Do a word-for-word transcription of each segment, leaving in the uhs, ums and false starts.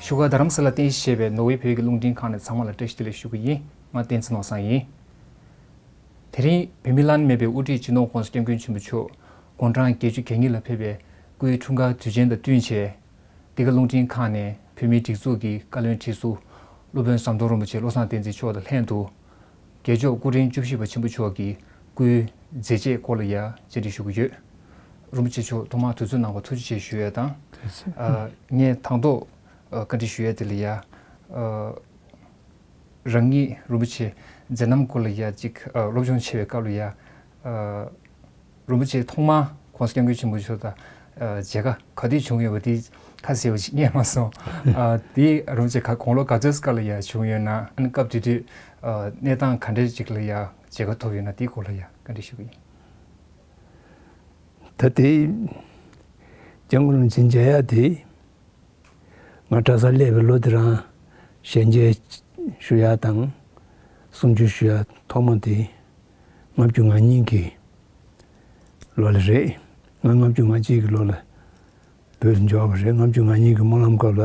བཞུགས་སྒར་རྡ་རམ་ས་ལ་རྟེན་གཞི་བྱས་པའི་ནོར་ཝེ་བོད་ཀྱི་རླུང་འཕྲིན་ཁང་ནས་ཚང་མ་ལ་བཀྲ་ཤིས་བདེ་ལེགས་ཞུ་གི་ཡིན། ང་བསྟན་འཛིན་ནོར་བཟང་ཡིན། དེ་རིང་བོད་མི་བླ་ན་མེད་པའི་དབུ་ཁྲིད་སྤྱི་ནོར་༸གོང་ས་༸སྐྱབས་མགོན་ཆེན་པོ་མཆོག་དགུང་གྲངས་བརྒྱད་ཅུ་གྱ་གཉིས་ལ་ཕེབས་པའི་སྐུའི་འཁྲུངས་སྐར་དུས་ཆེན་དང་བསྟུན་བྱས། འདི་ག་རླུང་འཕྲིན་ཁང་ནས་བོད་མིའི་སྒྲིག་འཛུགས་ཀྱི་བཀའ་བློན་ཁྲི་ཟུར་སློབ་དཔོན་ཟམ་གདོང་རིན་པོ་ཆེ་བློ་བཟང་བསྟན་འཛིན་མཆོག་དང་ལྷན་དུ། རྒྱལ་མཆོག་སྐུ་ཕྲེང་བཅུ་བཞི་པ་ཆེན་པོ་མཆོག་གི་སྐུའི་མཛད་རྗེས་སྐོར་ལ་ཡང་བཅར་འདྲི་ཞུ་གི་ཡོད། རིན་པོ་ཆེ་མཆོག་ཐོག་མར་དུས་ཚོད་གནང་བར་ཐུགས་རྗེ་ཆེ་ཞུ་ཡས་དང་། ཨ། ངས་དང་ཐོག་ཨ། བཀའ་འདྲི་ཞུ་ཡས་དེ་ལ་ཡང་། ཨ། རང་ཉིད་རིན་པོ་ཆེ་མཛད་རྣམ་སྐོར་ལ་ཡང་ཅིག་ཨ། སློབ་སྦྱོང་བྱེད་པའི་སྐབས་ལ་ཡང་། ཨ། རིན་པོ་ཆེ་ཐོག་མར་༸གོང་ས་༸སྐྱབས་མགོན་ཆེན་པོ་མཆོག་དང་། ཨ། མཇལ་ཁ་ག་དུས་བྱུང་ཡོད་པ་དེ་ཁ་གསལ་བ་ཞིག་རྙེད་མ་སོང་། ཨ། དེ་རིན་པོ་ཆེ་ག་དགུང་ལོ་ག་ཚོད་སྐབས་ལ་ཡང་བྱུང་ཡོད་ན། ཨ་ནི་སྐབས་དེ་དུས་ཨ། གནས་སྟངས་ག་འདྲ་ཅིག་ལ་ཡང་མཇལ་ཁ་ཐོབ་ཡོད་ན་དེའི་སྐོར་ལ་ཡང་བཀའ་འདྲི་ཞུ་གི་ཡིན། ད་དེ་སྐྱབས་མགོན་རིན་པོ་ཆེ་མཇལ་ཡ་དེ། ང་གྲྭ་སར་སླེབས་པའི་ལོ་དེ་རང་ཞལ་མཇལ་ཞུ་ཡ་དང་གསུང་ཆོས་ཞུ་ཡ་ཐོག་མ་དེ་ལྔ་བཅུ་ང་གཉིས་ཀྱི་ལོ་ལ་རེད། ང་ལྔ་བཅུ་ང་གཅིག་གི་ལོ་ལ་བོད་ལ་འབྱོར་བ་རེད། ལྔ་བཅུ་ང་གཉིས་ཀྱི་སྨོན་ལམ་སྐབས་ལ་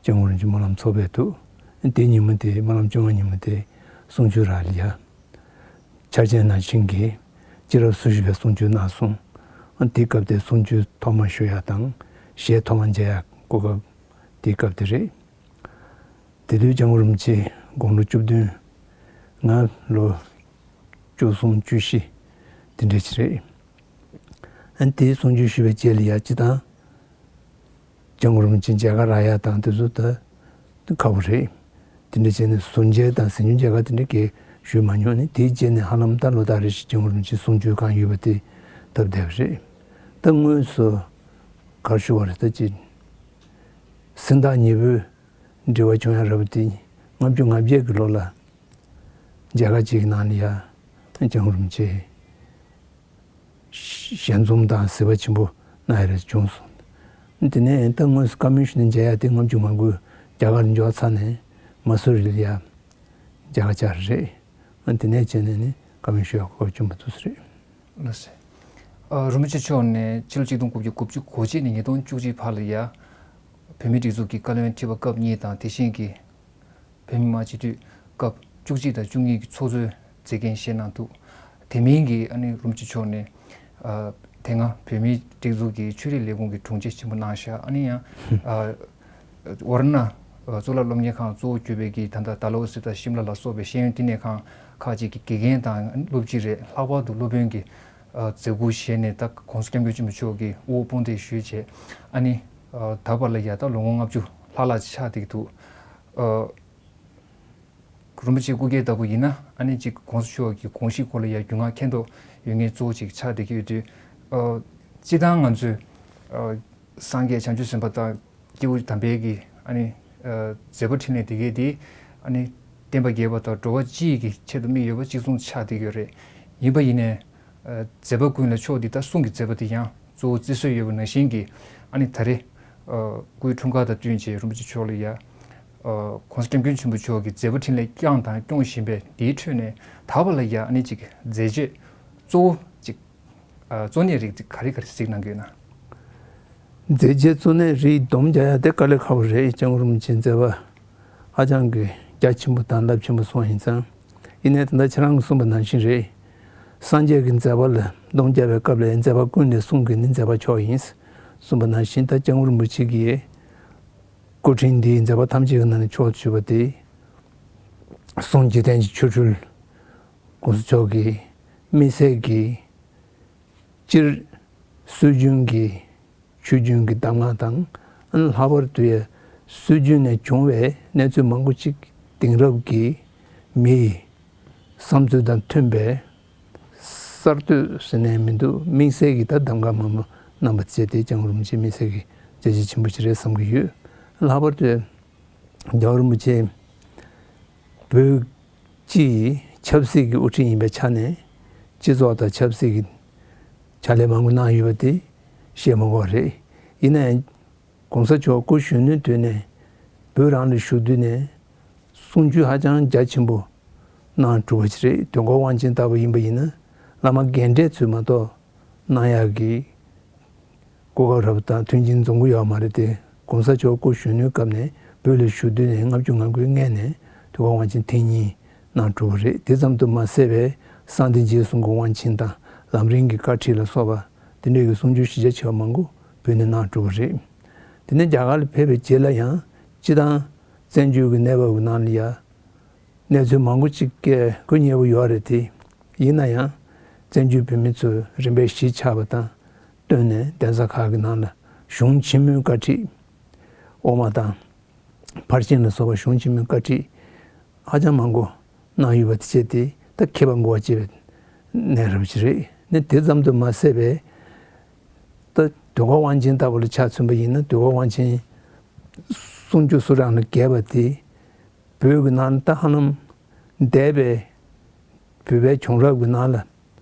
སྐྱབས་མགོན་རིན་པོ་ཆེ་སྨོན་ལམ་ཚོགས་པའི་དུས། དེ་ཉིན་མོ་དེ་སྨོན་ལམ་བཅོ་ལྔ་ཉིན་མོ་དེ་གསུང་ཆོས་རག་ལ་ཡ། འཆར་ཅན་ནང་བཞིན་གྱི་སྤྱི་རབས་སོ་བཞི་པའི་གསུང་ཆོས་གནང་སོང་། དེའི་སྐབས་དེ་གསུང་ཆོས་ཐོག་མ་ཞུ་ཡ་དང་ཞལ་ཐོག་མ་མཇལ་ཡ་གོ་སྐབས་དེའི་སྐབས་དེ་རེད། དེ་དུས་སྐྱབས་མགོན་རིན་པོ་ཆེ་དགུང་ལོ་བཅུ་བདུན། ང་ལོ་བཅུ་གསུམ་བཅུ་བཞི་དེ་འདྲ་ཞིག་རེད། ཨ་ནི་དེའི་གསུང་ཆོས་ཞུས་པའི་རྗེས་ལ་ཡ་སྤྱི་བཏང་སྐྱབས་མགོན་རིན་པོ་ཆེ་མཇལ་ཁ་རག་ཡ་དང་དེ་ཚོ་ད་ཁག་པོ་རེད། དེ་འདྲ་བྱས་ནས་ཟུར་མཇལ་དང་གཟིམ་ཆུང་མཇལ་ཁ་དེ་འདྲ་གས་ཞུས་མ་མྱོང་། ནི་དེའི་རྗེས་ནས་ཧ་ལམ་ད་ལོ་ལྟར་རེ་བཞིན་སྐྱབས་མགོན་རིན་པོ་ཆེ་གསུང་ཆོས་གང་ཡོད་པ་དེ་བཏབ་བསྡད་པ་རེད། ད་དངོས་སུ་ག་རེ་ཞུ་བ་རེད། ད་ཅི་སེམས་ཐག་ཉེ་པོའི་འབྲེལ་བ་བྱུང་ཡ་རབ་དེ་ལྔ་བཅུ་ང་བརྒྱད་ཀྱི་ལོ་ལ་མཇལ་ཁ་གཅིག་གི་ནང་ལ་ཡ་སྐྱབས་མགོན་རིན་པོ་ཆེ་ཞལ་འཛོམས་དང་གཟིགས་པ་ཆེན་པོ་གནང་ཡ་རེ་བྱུང་སོང་། དེ་ནས་ད་དངོས་སུ་བཀའ་མོལ་ཞུ་ནས་མཇལ་ཡ་དེ་ལྔ་བཅུ་ང་དགུ་རྒྱ་གར་འབྱོར་ཚར་ནས་མ་སུ་རི་ལ་ཡ་མཇལ་ཁ་བཅར་རེད། དེ་ནས་བྱས་ནས་ནི་བཀའ་མོལ་ཞུ་ཡ་གོ་སྐབས་བྱུང་བ་འདུག་ས་རེད། ལགས་སོ། ཨ། རིན་པོ་ཆེ་མཆོག་ནས་ཕྱི་ལོ་ཆིག་སྟོང་དགུ་བརྒྱ་དགུ་བཅུ་གོ་གཅིག་ནས་ཉིས་སྟོང་བཅུ་གཅིག་བར་ལ་ཡ། བོད་མིའི་སྒྲིག་འཛུགས་ཀྱི་བཀའ་བློན་ཁྲི་པ་སྐབས་གཉིས་དང་དེ་བཞིན་གྱི་བོད་མི་མང་སྤྱི་འཐུས་སྐབས་བཅུ་གཅིག་དང་བཅུ་གཉིས་ཀྱི་ཚོགས་གཙོའི་མཛད་འགན་བཞེས་གནང་འདུག་དེ་མིན་གྱི་ཨ་ནི་རིན་པོ་ཆེ་མཆོག་ནས། ཨ། དེ་སྔ་བོད་མིའི་སྒྲིག་འཛུགས་ཀྱི་ཆོས་རིག་ལས་ཁུངས་ཀྱི་དྲུང་ཆེ་ཆེན་པོ་གནང་བཞག་ཨ་ནི་ཡང་། ཨ། ཝ་ར་ཎ་གཙུག་ལག་སློབ་གཉེར་ཁང་གཙོ་བོ་གྱུར་པའི་གི་ད་ལྟ་ཌལ་ཧོ་སི་དང་ཤིམ་ལ་ལ་སོགས་པའི་ཤེས་ཡོན་བསྟི་གནས་ཁང་ཁག་ཅིག་གི་དགེ་རྒན་དང་སློབ་སྤྱི་རེད། ལྷག་པར་དུ་སློབ་དཔོན་གྱི་ཨ། མཛད་ཁུར་བཞེས་ནས་ད་༸གོང་ས་༸སྐྱབས་མགོན་ཆེན་པོ་མཆོག་གི་དབུ་འོག་དཔུང་འདེགས་ཞུས་བྱས། ཨ་ནི་ཨ། ད་བར་ལ་ཡ་ད་ལོ་ངོ་ལྔ་བཅུ་ལྷག་ལྷག་ཅིག་ཆགས་བསྡད་ཀྱི་འདུག་ཨ། རིན་པོ་ཆེ་སྐུ་སྒེར་ལྟ་བུ་ཡིན་ན་ཨ་ནི་ཅིག་༸གོང་ས་མཆོག་གི་དགོངས་གཞི་སྐོར་ལ་ཡ་རྒྱུས་མངའ་མཁྱེན་རྟོགས་ཡོད་མཁན་གཙོ་བོ་ཅིག་ཆགས་བསྡད་ཀྱི་ཡོད་དུས། ཨ། སྤྱིར་བཏང་ང་ཚོས་ཨ། སངས་རྒྱས་བྱང་ཆུབ་སེམས་དཔའ་དང་སྐྱེས་བུ་དམ་པའི་གི་ཨ་ནི་ཨ། མཛད་པ་འཕྲིན་ལས་དེ་གས་དེ་ཨ་ནི་བསྟན་པ་རྒྱས་པ་དང་འགྲོ་བ་སྤྱི་ཡི་གི་ཆེད་དུ་དམིགས་ཡོད་པ་གཅིག་མཚུངས་ཆགས་བསྡད་ཀྱི་ཡོད་རེད། ཡིན་པ་ཡིན་ནའི། ཨ། མཛད་པ་ཀུན་ལས་མཆོག་འདི་ད་གསུང་གི་མཛད་པ་དེ་ཡང་གཙོ་བོ་བརྩི་སྲོལ་ཡོད་པ་ནང་བཞིན་གྱི་ཨ་ནི་ད་རེས་ཨ། སྐུའི་འཁྲུངས་སྐར་དང་བསྟུན་བྱས་རིན་པོ་ཆེ་མཆོག་ལ་ཡ། ཨ། ༸གོང་ས་༸སྐྱབས་མགོན་ཆེན་པོ་མཆོག་གི་མཛད་པ་འཕྲིན་ལས་བསྐྱངས་དང་སྐྱོང་བཞིན་པའི་དེའི་ཁྲོད་ནས་ད་བར་ལ་ཡ་ཨ་ནི་ཅིག་མཛད་རྗེས་གཙོ་བོ་ཅིག་ཨ། གཙོ་གནད་རིགས་ཅིག་ག་རེ་ག་རེ་གཟིགས་གནང་གི་ཡོད་ན། མཛད་རྗེས་གཙོ་གནད་རིགས་སྡོམ་རྒྱག་ཡ་དེ་དཀའ་ལས་ཁག་པོ་རེད། སྐྱབས་མགོན་རིན་པོ་ཆེའི་མཛད་པ་ཧ་ཅང་གི་རྒྱ་ཆེན་པོ་དང་རླབས་ཆེན་པོ་སོང་ཡིན་ཙང་། ཡིན་ནའི་ད་ལྟ་ཁྱེད་རང་གིས་གསུངས་པ་ནང་བཞིན་རེད། སངས་རྒྱས་ཀྱི་མཛད་པ་ལ་སྡོམ་རྒྱག་པའི་སྐབས་ལ་མཛད་པ་ཀུན་ལས་གསུང་གི་ནི་མཛད་པ་མཆོག་ཡིན། གསུངས་པ་ནང་བཞིན་ད་སྐྱབས་མགོན་རིན་པོ་ཆེ་གིས་སྐུ་ཕྲེང་འདིའི་མཛད་པ་ཐམས་ཅད་ཀྱི་ནང་ནས་མཆོག་ཏུ་གྱུར་པ་དེ། གསུང་འཇིག་རྟེན་གྱི་ཆོ་འཕྲུལ། ༸གོང་ས་མཆོག་གི་དམིགས་བསལ་གྱི་སྤྱིར་སྲོལ་རྒྱུན་གྱི་ཆོས་རྒྱུན་གྱི་གདམས་ངག་དང་། ལྷག་པར་དུ་ཡང་སྲོལ་རྒྱུན་ནས་བྱུང་བའི་གནས་ཚུལ་མང་པོ་ཅིག་དེང་རབས་ཀྱི་མི་ཡི་བསམ་ཚུལ་དང་མཐུན་པའི་གསར་གཏོད་ཟེར་ནའི་མི་འདུག་དམིགས་བསལ་གྱི་ད་གདམས་ངག་མང་པོ་གནང་བ་བྱས་ཏེ་སྐྱབས་མགོན་རིན་པོ་ཆེ་དམིགས་བསལ་གྱི་བྱས་རྗེས་ཆེན་པོ་ཞིག་རེད་བསམ་གྱི་ཡོད། ལྷག་པར་དུ་རྒྱལ་བ་རིན་པོ་ཆེ་བོད་སྤྱི་ཡི་ཆབ་སྲིད་ཀྱི་དབུ་ཁྲིད་ཡིན་པའི་ཆ་ནས་སྤྱི་ཚོགས་དང་ཆབ་སྲིད་ཀྱི་ཕྱག་ལས་མང་པོ་གནང་ཡོད་པ་དེ་བཤད་མ་དགོས་པ་རེད། ཡིན་ནའང་༸གོང་ས་མཆོག་སྐུ་གཞོན་ནུའི་དུས་ནས་བོད་རང་ལ་བཞུགས་དུས་ནས་གསུང་ཆོས་ཧ་ཅང་རྒྱ་ཆེན་པོ་གནང་གྲུབ་པ་ཞིག་རེད། དོན་གོ་དབང་ཆེན་ལྟ་བུ་ཡིན་པ་ཡིན་ན་བླ་མ་རྒན་གྲས་ཚོས་མ་གཏོགས་གནང་ཡག་གི་གོ་སྐབས་རབ་དང་མཐུན་རྐྱེན་འཛོམས་ཀྱི་ཡོད་མ་རེད་དེ། ༸གོང་ས་མཆོག་སྐུ་གཞོན་ནུའི་སྐབས་ནས་ བོད་ལ་བཞུགས་དུས་ནས་ལྔ་བཅུ་ང་དགུའི་སྔས་ནས་དུས་འཁོར་དབང་ཆེན་ཐེངས་གཉིས་གནང་གྲུབ་པ་རེད། དེ་ཙམ་དུ་མ་ཟད་པའི་གསང་བདེ་འཇིགས་གསུམ་གྱི་དབང་ཆེན་དང་ལམ་རིམ་གྱི་བཀའ་ཁྲིད་ལ་སོགས་པ་དེ་འདྲའི་གི་གསུང་ཆོས་གཞི་རྒྱ་ཆེ་བ་མང་པོ་བོད་ནས་གནང་གྲུབ་པ་རེད། དེ་ནས་རྒྱ་གར་ལ་ཕེབས་པའི་རྗེས་ལ་ཡང་སྤྱིར་བཏང་བཙན་བྱོལ་གྱི་གནས་བབ་ཀྱི་ནང་ལ་ཡང་གནས་ཚུལ་མང་པོ་ཅིག་གིས་སྐུ་ཉེ་བོ་ཡོད་རེད་དེ། ཡིན་ན་ཡང་བཙན་བྱོལ་བོད་མི་ཚོས་རིམ་པས་གཞིས་ཆགས་པ་དང་བསྟུན་ནས་གདན་ས་ཁག་གི་ནང་ལ་གཞུང་ཆེན་མོའི་བཀའ་ཁྲིད་འོག་མ་དང་ཕར་ཕྱིན་ལ་སོགས་པ་གཞུང་ཆེན་མོའི་བཀའ་ཁྲིད་ཧ་ཅང་མང་པོ་གནང་ཡོད་པ་དེ་བྱས་ཏེ་ད་མཁས་པ་མགོ་བ་བྱས་པའི་གནས་རབ་ཅིག་རེད། ནས་དེ་ཙམ་དུ་མ་ཟད་པའི་ད་དུས་འཁོར་དབང་ཆེན་ལྟ་བུ་ལ་ཆ་མཚོན་པ་ཡིན་ན་དུས་འཁོར་དབང་ཆེན་སུམ་ཅུ་སོ་གྲངས་ལས་བརྒལ་བ་དེ་བོད་ཀྱི་ནང་ད་ཧ་ལམ་འདས་པའི་བོད་པའི་བྱུང་རབས་ཀྱི་ནང་ལ་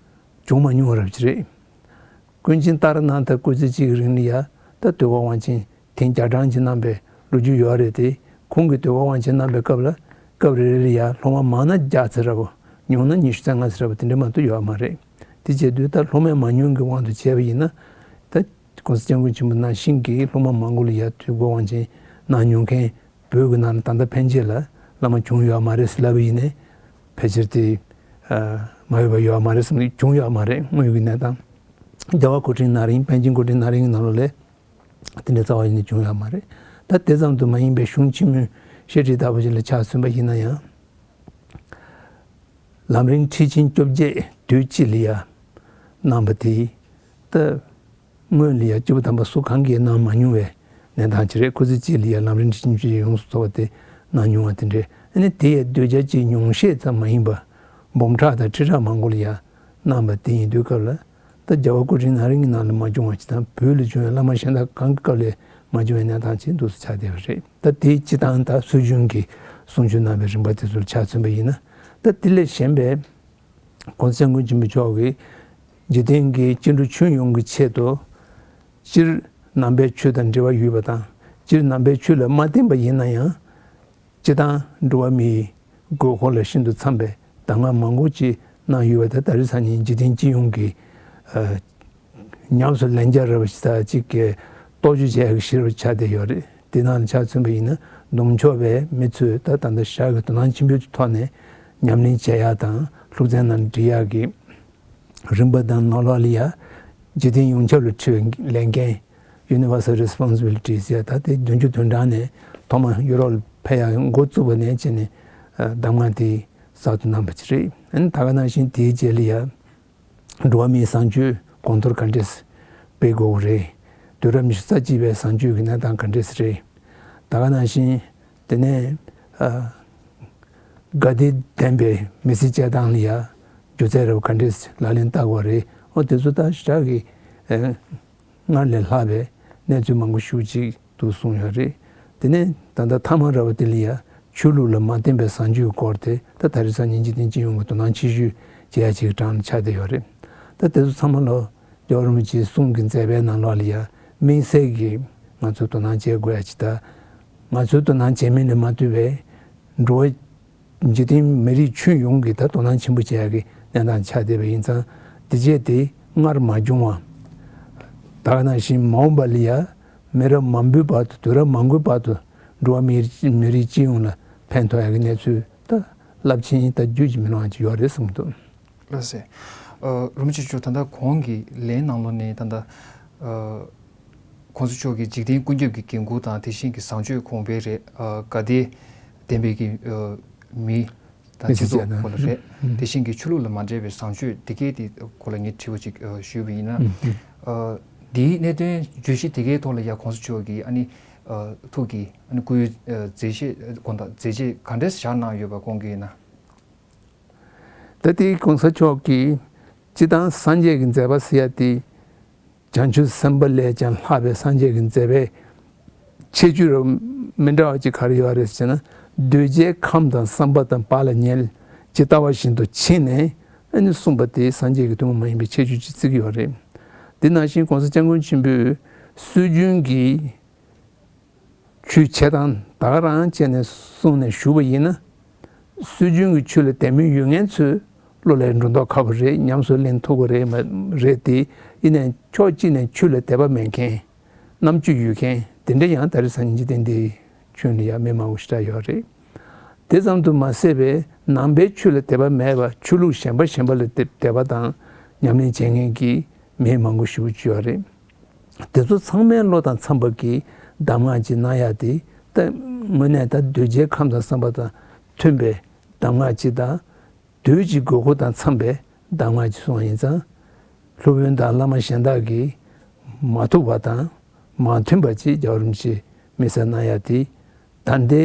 བྱུང་མ་མྱོང་བ་རབ་ཅིག་རེད། ཀུན་མཁྱེན་ཏཱ་ར་ནཱ་ཐ་སྐུ་ཚེ་གཅིག་གི་རིང་ལ་ཡ་ད་དུས་འཁོར་དབང་ཆེན་ཐེངས་བརྒྱ་གྲངས་ཅིག་གནང་པའི་ལོ་རྒྱུས་ཡོད་རེད་དེ། ཁོང་གིས་དུས་འཁོར་དབང་ཆེན་གནང་པའི་སྐབས་ལ་སྐབས་རེ་རེ་ལ་ཡ་སློབ་མ་མང་ན་བརྒྱ་ཙམ་རེ་བོ་ཉུང་ན་ཉི་ཤུ་རྩ་ལྔ་ཙམ་རེ་བོ་དེ་འདྲ་མ་གཏོགས་ཡོད་མ་རེད། དེ་བྱས་དུས་ད་སློབ་མས་མང་ཉུང་གི་དབང་དུ་བྱས་པ་ཡིན་ན་ད་༸གོང་ས་༸སྐྱབས་མགོན་ཆེན་པོ་ནང་བཞིན་གྱི་སློབ་མ་མང་པོ་ལ་ཡ་དུས་འཁོར་དབང་ཆེན་གནང་མྱོང་མཁན་བོད་ཀྱི་ནང་ལ་ད་ལྟ་ཕན་ཆད་ལ་བླ་མ་བྱུང་ཡོད་མ་རེད་ཟེར་ལབ་པ་ཡིན་ནའི་ཕལ་ཆེར་དེ་མ་ཡོད་པ་ཡོད་མ་རེད་བསམ་གྱི་བྱུང་ཡོད་མ་རེད། དངོས་ཡོད་ཀྱི་གནས་སྟངས་རྒྱལ་བ་སྐུ་ཕྲེང་ན་རིང་པཎ་ཆེན་སྐུ་ཕྲེང་ན་རིང་གི་ནང་ལོགས་ལས་དེ་འདྲའི་རྩ་བ་ཡིན་ནའི་བྱུང་ཡོད་མ་རེད། ད་དེ་ཙམ་དུ་མ་ཡིན་པའི་གཞུང་ཆེན་མོའི་བཤད་ཁྲིད་ལྟ་བུ་ཞིག་ལ་ཆ་མཚོན་པ་ཡིན་ན་ཡང་། ལམ་རིམ་ཁྲིད་ཆེན་བཅོ་བརྒྱད་དུས་གཅིག་ལ་ཡ་གནང་པ་དེ་ད་སྔོན་ལ་ཡ་སྐྱེས་བུ་དམ་པ་སུ་གང་གིས་གནང་མ་མྱོང་བའི་གནས་སྟངས་ཅིག་རེད། སྐུ་ཚེ་གཅིག་ལ་ཡ་ལམ་རིམ་ཁྲིད་ཆེན་བཅོ་བརྒྱད་ཡོངས་སུ་རྫོགས་པ་དེ་གནང་མྱོང་བ་དེ་འདྲས། ཨ་ནི་དེ་ཡི་ཟློས་བརྒྱ་གཅིག་ཉུང་ཤས་ཙམ་མ་ཡིན་པ་འབུམ་ཕྲག་དང་ཁྲི་ཕྲག་མང་པོ་ལ་ཡ་གནང་པ་དེ་ཡིན་དུས་སྐབས་ལ། ད་རྒྱལ་བ་སྐུ་ཕྲེང་ན་རིང་གི་ནང་ལ་མ་བྱུང་བ་ཅིག་དང་བོད་ལ་བྱུང་བའི་བླ་མ་གཞན་དག་གང་གི་སྐབས་ལ་མ་བྱུང་བའི་གནས་སྟངས་ཅིག་འདུག་སེ་ཆགས་བསྡད་པ་རེད། ད་དེའི་སྤྱི་བཏང་ད་སྲོལ་རྒྱུན་གྱི་གསུང་ཆོས་གནང་བའི་རིམ་པ་དེ་ཚོ་ལ་ཆ་མཚོན་པ་ཡིན་ན། ད་དེ་ལས་གཞན་པའི་༸གོང་ས་༸སྐྱབས་མགོན་ཆེན་པོ་མཆོག་གིས་འཇིག་རྟེན་གྱི་སྐྱེ་འགྲོ་ཁྱོན་ཡོངས་ཀྱི་ཆེད་དུ་སྤྱིར་ནང་པའི་ཆོས་དང་འབྲེལ་བ་ཡོད་པ་དང་སྤྱིར་ནང་པའི་ཆོས་ལ་མ་བརྟེན་པ་ཡིན་ན་ཡང་། སྤྱིར་བཏང་འགྲོ་བ་མིའི་དགོས་མཁོ་ལ་ཤིན་ཏུ་འཚམ་པའི་གདམས་ངག་མང་པོ་ཅིག་གནང་ཡོད་པ་དེ་ད་རེས་སང་ཉིན་འཇིག་རྟེན་སྤྱི་ཡོངས་ཀྱི་ཨ་ཉམས་སུ་ལེན་རྒྱུ་རེད་པ་ཞིག་དང་གཅིག་གི་རྟོག་དཔྱོད་བྱེད་ཡག་གི་གཞི་རུ་ཆགས་བསྡད་ཡོད་རེད། དེ་ནང་ལ་ཆ་མཚོན་པ་ཡིན་ན་ནུབ་ཕྱོགས་པའི་མི་ཚོས་ད་ད་ལྟ་ཞག་གི་དོ་སྣང་ཆེན་པོའི་ཐོག་ནས་ཉམས་ལེན་བྱེད་ཡག་དང་སློབ་ཚན་ནང་འབྲི་ཡག་གི་རིམ་པ་དང་ནང་ལོགས་ལ་ཡ་འཇིག་རྟེན་ཡོངས་ཁྱབ་ལ་འཁྲི་བའི་ལས་འགན། Universal Responsibilities ཟེར་ད་དེ་བདུན་ཅུ་དོན་གྲངས་ནས་ཐོག་མ་ཡུ་རོབ་ལ་ཕེབས་ཡག་འགོ་བཙུགས་པ་ནས་བྱས་ནས་གདམས་ངག་དེ་གསར་དུ་གནང་བ་ཅིག་རེད། ཨ་ནི་ད་ག་ནང་བཞིན་དེའི་རྗེས་ལ་ཡ་འགྲོ་བ་མིའི་བཟང་སྤྱོད་གོང་མཐོར་ག་འདྲས་སྤེལ་དགོས་རེད། དུས་རབས་ཉི་ཤུ་རྩ་གཅིག་པའི་བཟང་སྤྱོད་ཀྱི་གནས་སྟངས་ག་འདྲས་རེད། ད་ག་ནང་བཞིན་དེ་ནས་ཨ། དགའ་བདེ་ལྡན་པའི་མི་ཚེ་སྐྱེལ་སྟངས་ལ་ཡ་སྒྱུ་རྩལ་རབ་ག་འདྲས་ལག་ལེན་བསྟར་དགོས་རེད། འོ་དེ་ཚོ་ད་ཞེ་དྲག་གི་ཨ་སྔར་ལས་ལྷག་པའི་གནས་ཚུལ་མང་པོ་ཞེ་ཅིག་འདུག་གསུངས་ཡོད་རེད། དེ་ནས་ད་ལྟ་ཐ་མ་ར་བ་དེ་ལ་ཡ་ཆོས་ལུགས་ལ་མ་བརྟེན་པའི་བཟང་སྤྱོད་ཀྱི་སྐོར་དེ་ད་ད་རེས་སང་ཉིན་འཇིག་རྟེན་སྤྱི་ཡོངས་ཀྱི་དོ་སྣང་ཆེ་ཤོས་བྱེད་ཡ་ཅིག་གྲས་ལ་ཆགས་བསྡད་ཡོད་རེད། ད་དེ་ཚོ་ཚང་མ་ལོ་རྒྱལ་བ་རིན་པོ་ཆེའི་གསུང་གི་མཛད་པའི་ནང་ལོགས་ལ་ཡ་དམིགས་བསལ་གྱིས་ང་ཚོས་དོ་སྣང་བྱེད་དགོས་ཡ་ཅིག་ད། ང་ཚོའི་དོ་སྣང་བྱེད་མིན་ལས་མ་ལྟོས་པའི་འགྲོ་བ་འཇིག་རྟེན་མི་རིགས་ཁྱོན་ཡོངས་ཀྱི་ད་དོ་སྣང་ཆེན་པོ་བྱེད་ཡ་གི་གནས་སྟངས་ཆགས་བསྡད་པ་ཡིན་ཙང་དེ་རྗེས་དེ་སྔར་མ་བྱུང་བ། ད་ག་ནང་བཞིན་མ་འོངས་པ་ལ་ཡ་མི་རབས་མང་པོའི་བར་དུ་དུས་རབས་མང་པོའི་བར་དུ་འགྲོ་བ་མི་མི་རིགས་སྤྱི་ཡོངས་ལ་ཕན་ཐོགས་ཡ་གི་གནས་ཚུལ་ད་རླབས་ཆེན་ད་རྒྱུད་ཀྱི་མི་ལོང་བ་ཅིག་ཡོད་རེད་གསུངས་འདུག་ལགས་སེ། ཨ། རིན་པོ་ཆེ་མཆོག་ད་ལྟ་གོང་གི་ལན་ནང་ལོགས་ནས་ད་ལྟ་ཨ། ༸གོང་ས་མཆོག་གིས་འཇིག་རྟེན་ཀུན་ཁྱབ་ཀྱི་འགན་ཁུར་དང་དེ་བཞིན་གྱི་བཟང་སྤྱོད་གོང་འཕེལ་རེད། ཨ། དགའ་བདེ་ལྡན་པའི་གི་ཨ། མི་དང་མི་སྤྱི་ཚོགས་སྐོར་ལ་རེད། དེ་བཞིན་གྱི་ཆོས་ལུགས་ལ་མ་འབྲེལ་བའི་བཟང་སྤྱོད་དེ་གའི་དེ་སྐོར་ལ་ངས་དྲི་བ་ཅིག་ཨ། ཞུས་པ་ཡིན་ན། ཨ། འདིའི་གནད་དོན་བརྗོད་གཞི་དེ་གའི་ཐོག་ལ་ཡ་༸གོང་ས་མཆོག་གིས་ཨ་ནི་ཨ། ཐུགས་ཀྱི་ཨ་ནི་སྐུའི་ཨ། མཛད་བཤད་དགོངས་དག་མཛད་རྗེས་ག་འདྲས་བཞག་གནང་ཡོད་པ་དགོངས་ཀྱི་ཡིན་ན། ད་ལྟའི་གོང་ས་མཆོག་གིས་སྤྱི་བཏང་སངས་རྒྱས་ཀྱི་མཛད་པ་ཟེར་ཡ་དེ་བྱང་ཆུབ་སེམས་དཔའ་ལས་ཀྱང་ལྷག་པའི་སངས་རྒྱས་ཀྱི་མཛད་པའི་ཁྱད་ཆོས་རབ་མི་འདྲ་བ་ཅིག་ག་རེ་ཡོད་རེད་ཟེར་ན། གདུལ་བྱའི་ཁམས་དང་བསམ་པ་དང་བག་ལ་ཉལ་ཇི་ལྟ་བ་བཞིན་དུ་ཕྱིན་ནས་ཨ་ནི་གསུངས་པ་དེ་སངས་རྒྱས་ཀྱི་ཐུན་མོང་མ་ཡིན་པའི་ཁྱད་ཆོས་ཅིག་བརྩི་གི་ཡོད་རེད། དེ་ནང་བཞིན་གོང་ས་སྐྱབས་མགོན་ཆེན་པོས་སྲོལ་རྒྱུན་གྱི་ཆོས་བྱེད་སྟངས་ད་ག་རང་བྱས་ནས་གསུངས་ནས་བཞུགས་པ་ཡིན་ན། སྲོལ་རྒྱུན་གྱི་ཆོས་ལ་དད་མོས་ཡོད་མཁན་ཚོས་བློ་ལ་འགྲོ་མདོག་ཁ་པོ་རེད། ཉམས་སུ་ལེན་ཐུབ་ཀྱི་རེད་མ་རེད་དེ། ཡིན་ནའི་ཕྱོགས་གཅིག་ནས་ཆོས་ལ་དད་པ་མེད་མཁན། རྣམ་དཔྱོད་ཡོད་མཁན་དེ་འདྲ་ཡང་ད་རེས་སང་ཉིན་འཇིག་རྟེན་འདིའི་ ཁྱོན་ལ་ཡང་མི་མང་པོ་ཞེ་དྲག་ཡོད་རེད། དེ་ཙམ་དུ་མ་ཟད་པའི་ནང་པའི་ཆོས་ལ་དད་པ་མེད་པ་ཆོས་ལུགས་གཞན་པ་གཞན་པ་ལ་དད་དད་པ་དང་ཉམས་ལེན་བྱེད་མཁན་གྱི་མི་མང་པོ་ཞེ་པོ་ཅིག་ཡོད་རེད། དེ་ཚོ་ཚང་མའི་བློ་དང་འཚམ་པ་གི་གདམས་ངག་ཅིག་གནང་ཡག་དེ་ད་དངོས་གནས་ད་གདུལ་བྱའི་ཁམས་དང་བསམ་པ་དང་མཐུན་པའི་གདམས་ངག་ཅིག་དང་དུས་ཀྱི་དགོས་མཁོ་དང་འཚམ་པའི་གདམས་ངག་ཅིག་སོང་བ་ཡིན་ཙང་། སློབ་དཔོན་དང་བླ་མ་གཞན་དག་གིས་མ་ཐུབ་པ་དང་མ་མཐུན་པ་ཅིག་རྒྱལ་བ་རིན་པོ་ཆེས་མི་སེར་གནང་ཡག་དེ་ད་ལྟའི་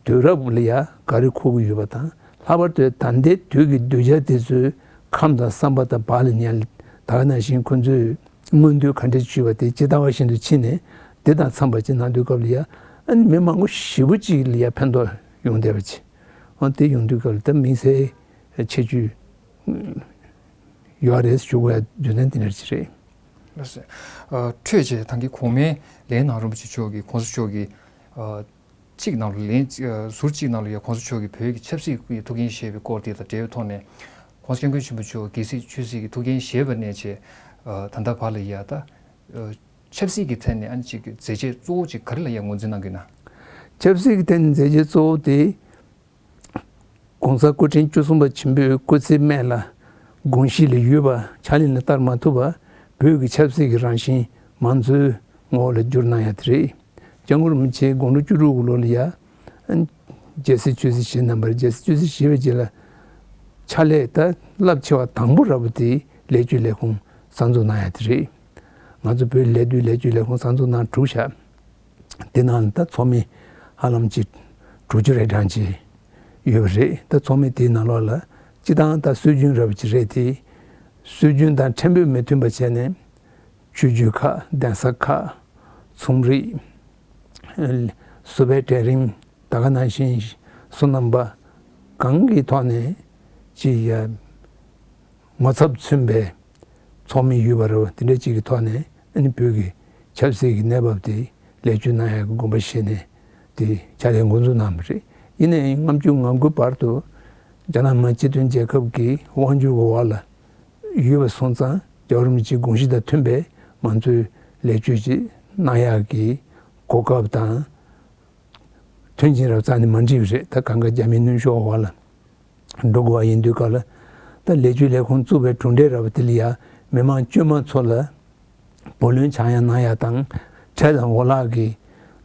དུས་རབས་ལ་ཡ་ག་རེ་མཁོ་གི་ཡོད་པ་དང་། ལྷག་པར་དུ་ད་ལྟའི་དུས་ཀྱི་གདུལ་བྱ་དེ་ཚོའི་ཁམས་དང་བསམ་པ་དང་བག་ལ་ཉལ། ད་ག་ནང་བཞིན་ཁོ་ཚོས་མངོན་འདོད་ག་འདྲ་བྱུས་པ་དེ་ཇི་ལྟ་བ་བཞིན་དུ་ཕྱིན་ནས་དེ་དང་འཚམས་པ་ཅིག་གནང་དུས་སྐབས་ལ་ཡ་ཨ་ནི་མི་མང་པོ་ཞེ་པོ་ཅིག་ལ་ཡ་ཕན་ཐོགས་ཡོང་བསྡད་པ་ཅིག་འོ་དེ་ཡོང་དུས་སྐབས་ལ་ད་དམིགས་བསལ་ཁྱད་ཆོས་ཡོད་རེད་ཞུ་དགོས་ཡ་རྒྱུ་མཚན་དེ་འདྲ་ཅིག་རེད། ལགས་སོ། ཨ། འཕྲོས་བྱས་ད་གིན་གོང་མའི་ལས་སྣ་རིན་པོ་ཆེ་མཆོག་གིས་༸གོང་ས་མཆོག་གིས་ཨ། གཅིག་ནང་ལ་ལན་ཨ། ཟུར་གཅིག་ནང་ལ་ཡ་༸གོང་ས་མཆོག་གིས་བོད་ཀྱི་ཆབ་སྲིད་ཀྱི་ཐུགས་འགན་བཞེས་པའི་སྐོར་དེ་དང་འབྲེལ་བའི་ཐོག་ནས་༸གོང་ས་༸སྐྱབས་མགོན་ཆེན་པོ་མཆོག་རྒྱལ་སྲིད་ཆོས་སྲིད་ཀྱི་ཐུགས་འགན་བཞེས་པ་ནས་བྱས་ཨ། ད་ལྟ་བར་ལ་ཡ་ད་ཨ། ཆབ་སྲིད་ཀྱི་ཐད་ནས་ཨ་ནི་གཅིག་མཛད་རྗེས་གཙོ་བོ་གཅིག་ག་རེ་ལ་ཡ་ངོས་འཛིན་གནང་གི་ན། ཆབ་སྲིད་ཀྱི་ཐད་ནས་མཛད་རྗེས་གཙོ་བོ་དེ། ༸གོང་ས་སྐུ་ཕྲེང་བཅུ་གསུམ་པ་ཆེན་པོའི་སྐུ་ཚེའི་སྨད་ལ་དགོངས་གཞི་ལ་ཡོད་པ་ཕྱག་ལེན་ལ་བསྟར་མ་ཐུབ་པ་བོད་ཀྱི་ཆབ་སྲིད་ཀྱི་རང་བཞིན་མང་གཙོའི་ངོ་བོ་ལ་བསྒྱུར་གནང་ཡ་དེ་རེད། སྐྱབས་མགོན་རིན་པོ་ཆེ་དགུང་ལོ་བཅུ་དྲུག་གི་ལོ་ལ་ཡ། རྒྱལ་སྲིད་ཆོས་སྲིད་བཞེས་གནང་བར་རྒྱལ་སྲིད་ཆོས་སྲིད་བཞེས་པའི་རྗེས་ལ། ཕྱག་ལས་ད་རླབས་ཆེ་བ་དང་པོ་ར་བ་དེ་ལས་བཅོས་ལས་ཁུངས་གསར་འཛུགས་གནང་ཡ་དེ་རེད། ང་ཚོ་བོད་ལས་དུས་ལས་བཅོས་ལས་ཁུངས་གསར་འཛུགས་གནང་གྲུབ་ཤག་དེ་ནང་ལ་ད་ཚོགས་མི་ཧ་ལམ་གྱི་དྲུག་ཅུ་རེ་གྲངས་ཅིག་ཡོད་པ་རེད། ད་ཚོགས་མི་དེའི་ནང་ལོགས་ལ་སྤྱི་བཏང་ད་སྲོལ་རྒྱུན་རབ་ཅིག་རེད་དེ། སྲོལ་རྒྱུན་དང་ཕྲན་བུ་མི་མཐུན་པ་བྱས་ནས་ཆོས་བརྒྱུད་ཁག་གདན་ས་ཁག་ཚོང་རིག་བཟོ་པའི་གྲལ་རིམ་ད་ག་ནང་བཞིན་སོ་ནམ་པ་གང་གི་ཐོག་ནས་ཅིག་ཡ་ངོ་ཚབ་མཚོན་པའི་ཚོགས་མི་ཡོད་པ་རེད། དེ་འདྲ་ཅིག་གི་ཐོག་ནས་ཨ་ནི་བོད་ཀྱི་ཆབ་སྲིད་ཀྱི་གནས་བབ་དེ་ལེགས་བཅོས་གནང་ཡག་གི་དགོངས་པ་བཞེས་ནས་དེ་ཕྱག་ལས་འགོ་འཛུགས་གནང་བ་རེད། ཡིན་ནའི་ལྔ་བཅུ་ང་དགུའི་བར་དུ་རྒྱ་ནག་མི་དམངས་སྤྱི་མཐུན་རྒྱལ་ཁབ་ཀྱི་དབང་སྒྱུར་གྱི་འོག་ལ་ཡོད་པ་སོང་ཙང་རྒྱལ་བ་རིན་པོ་ཆེའི་དགོངས་གཞི་དང་མཐུན་པའི་མང་གཙོའི་ལེགས་བཅོས་ཅིག་གནང་ཡག་གི་གོ་སྐབས་དང་། མཐུན་རྐྱེན་རབ་རྩ་ནས་མ་འགྲིག་པ་རེད། ད་གང་ག་རྒྱ་མིའི་མནོན་ཤུགས་འོག་ལ་འགྲོ་དགོས་པ་ཡིན་དུས་སྐབས་ལ། ད་ལས་བཅོས་ལས་ཁུངས་བཙུགས་པའི་གྲུབ་འབྲས་རབ་དེ་ལ་ཡ་མི་མང་དཀྱུས་མ་ཚོ་ལ་བུ་ལོན་ཆག་ཡང་གནང་ཡ་དང་། ཁྲལ་དང་འོ་ལག་གི་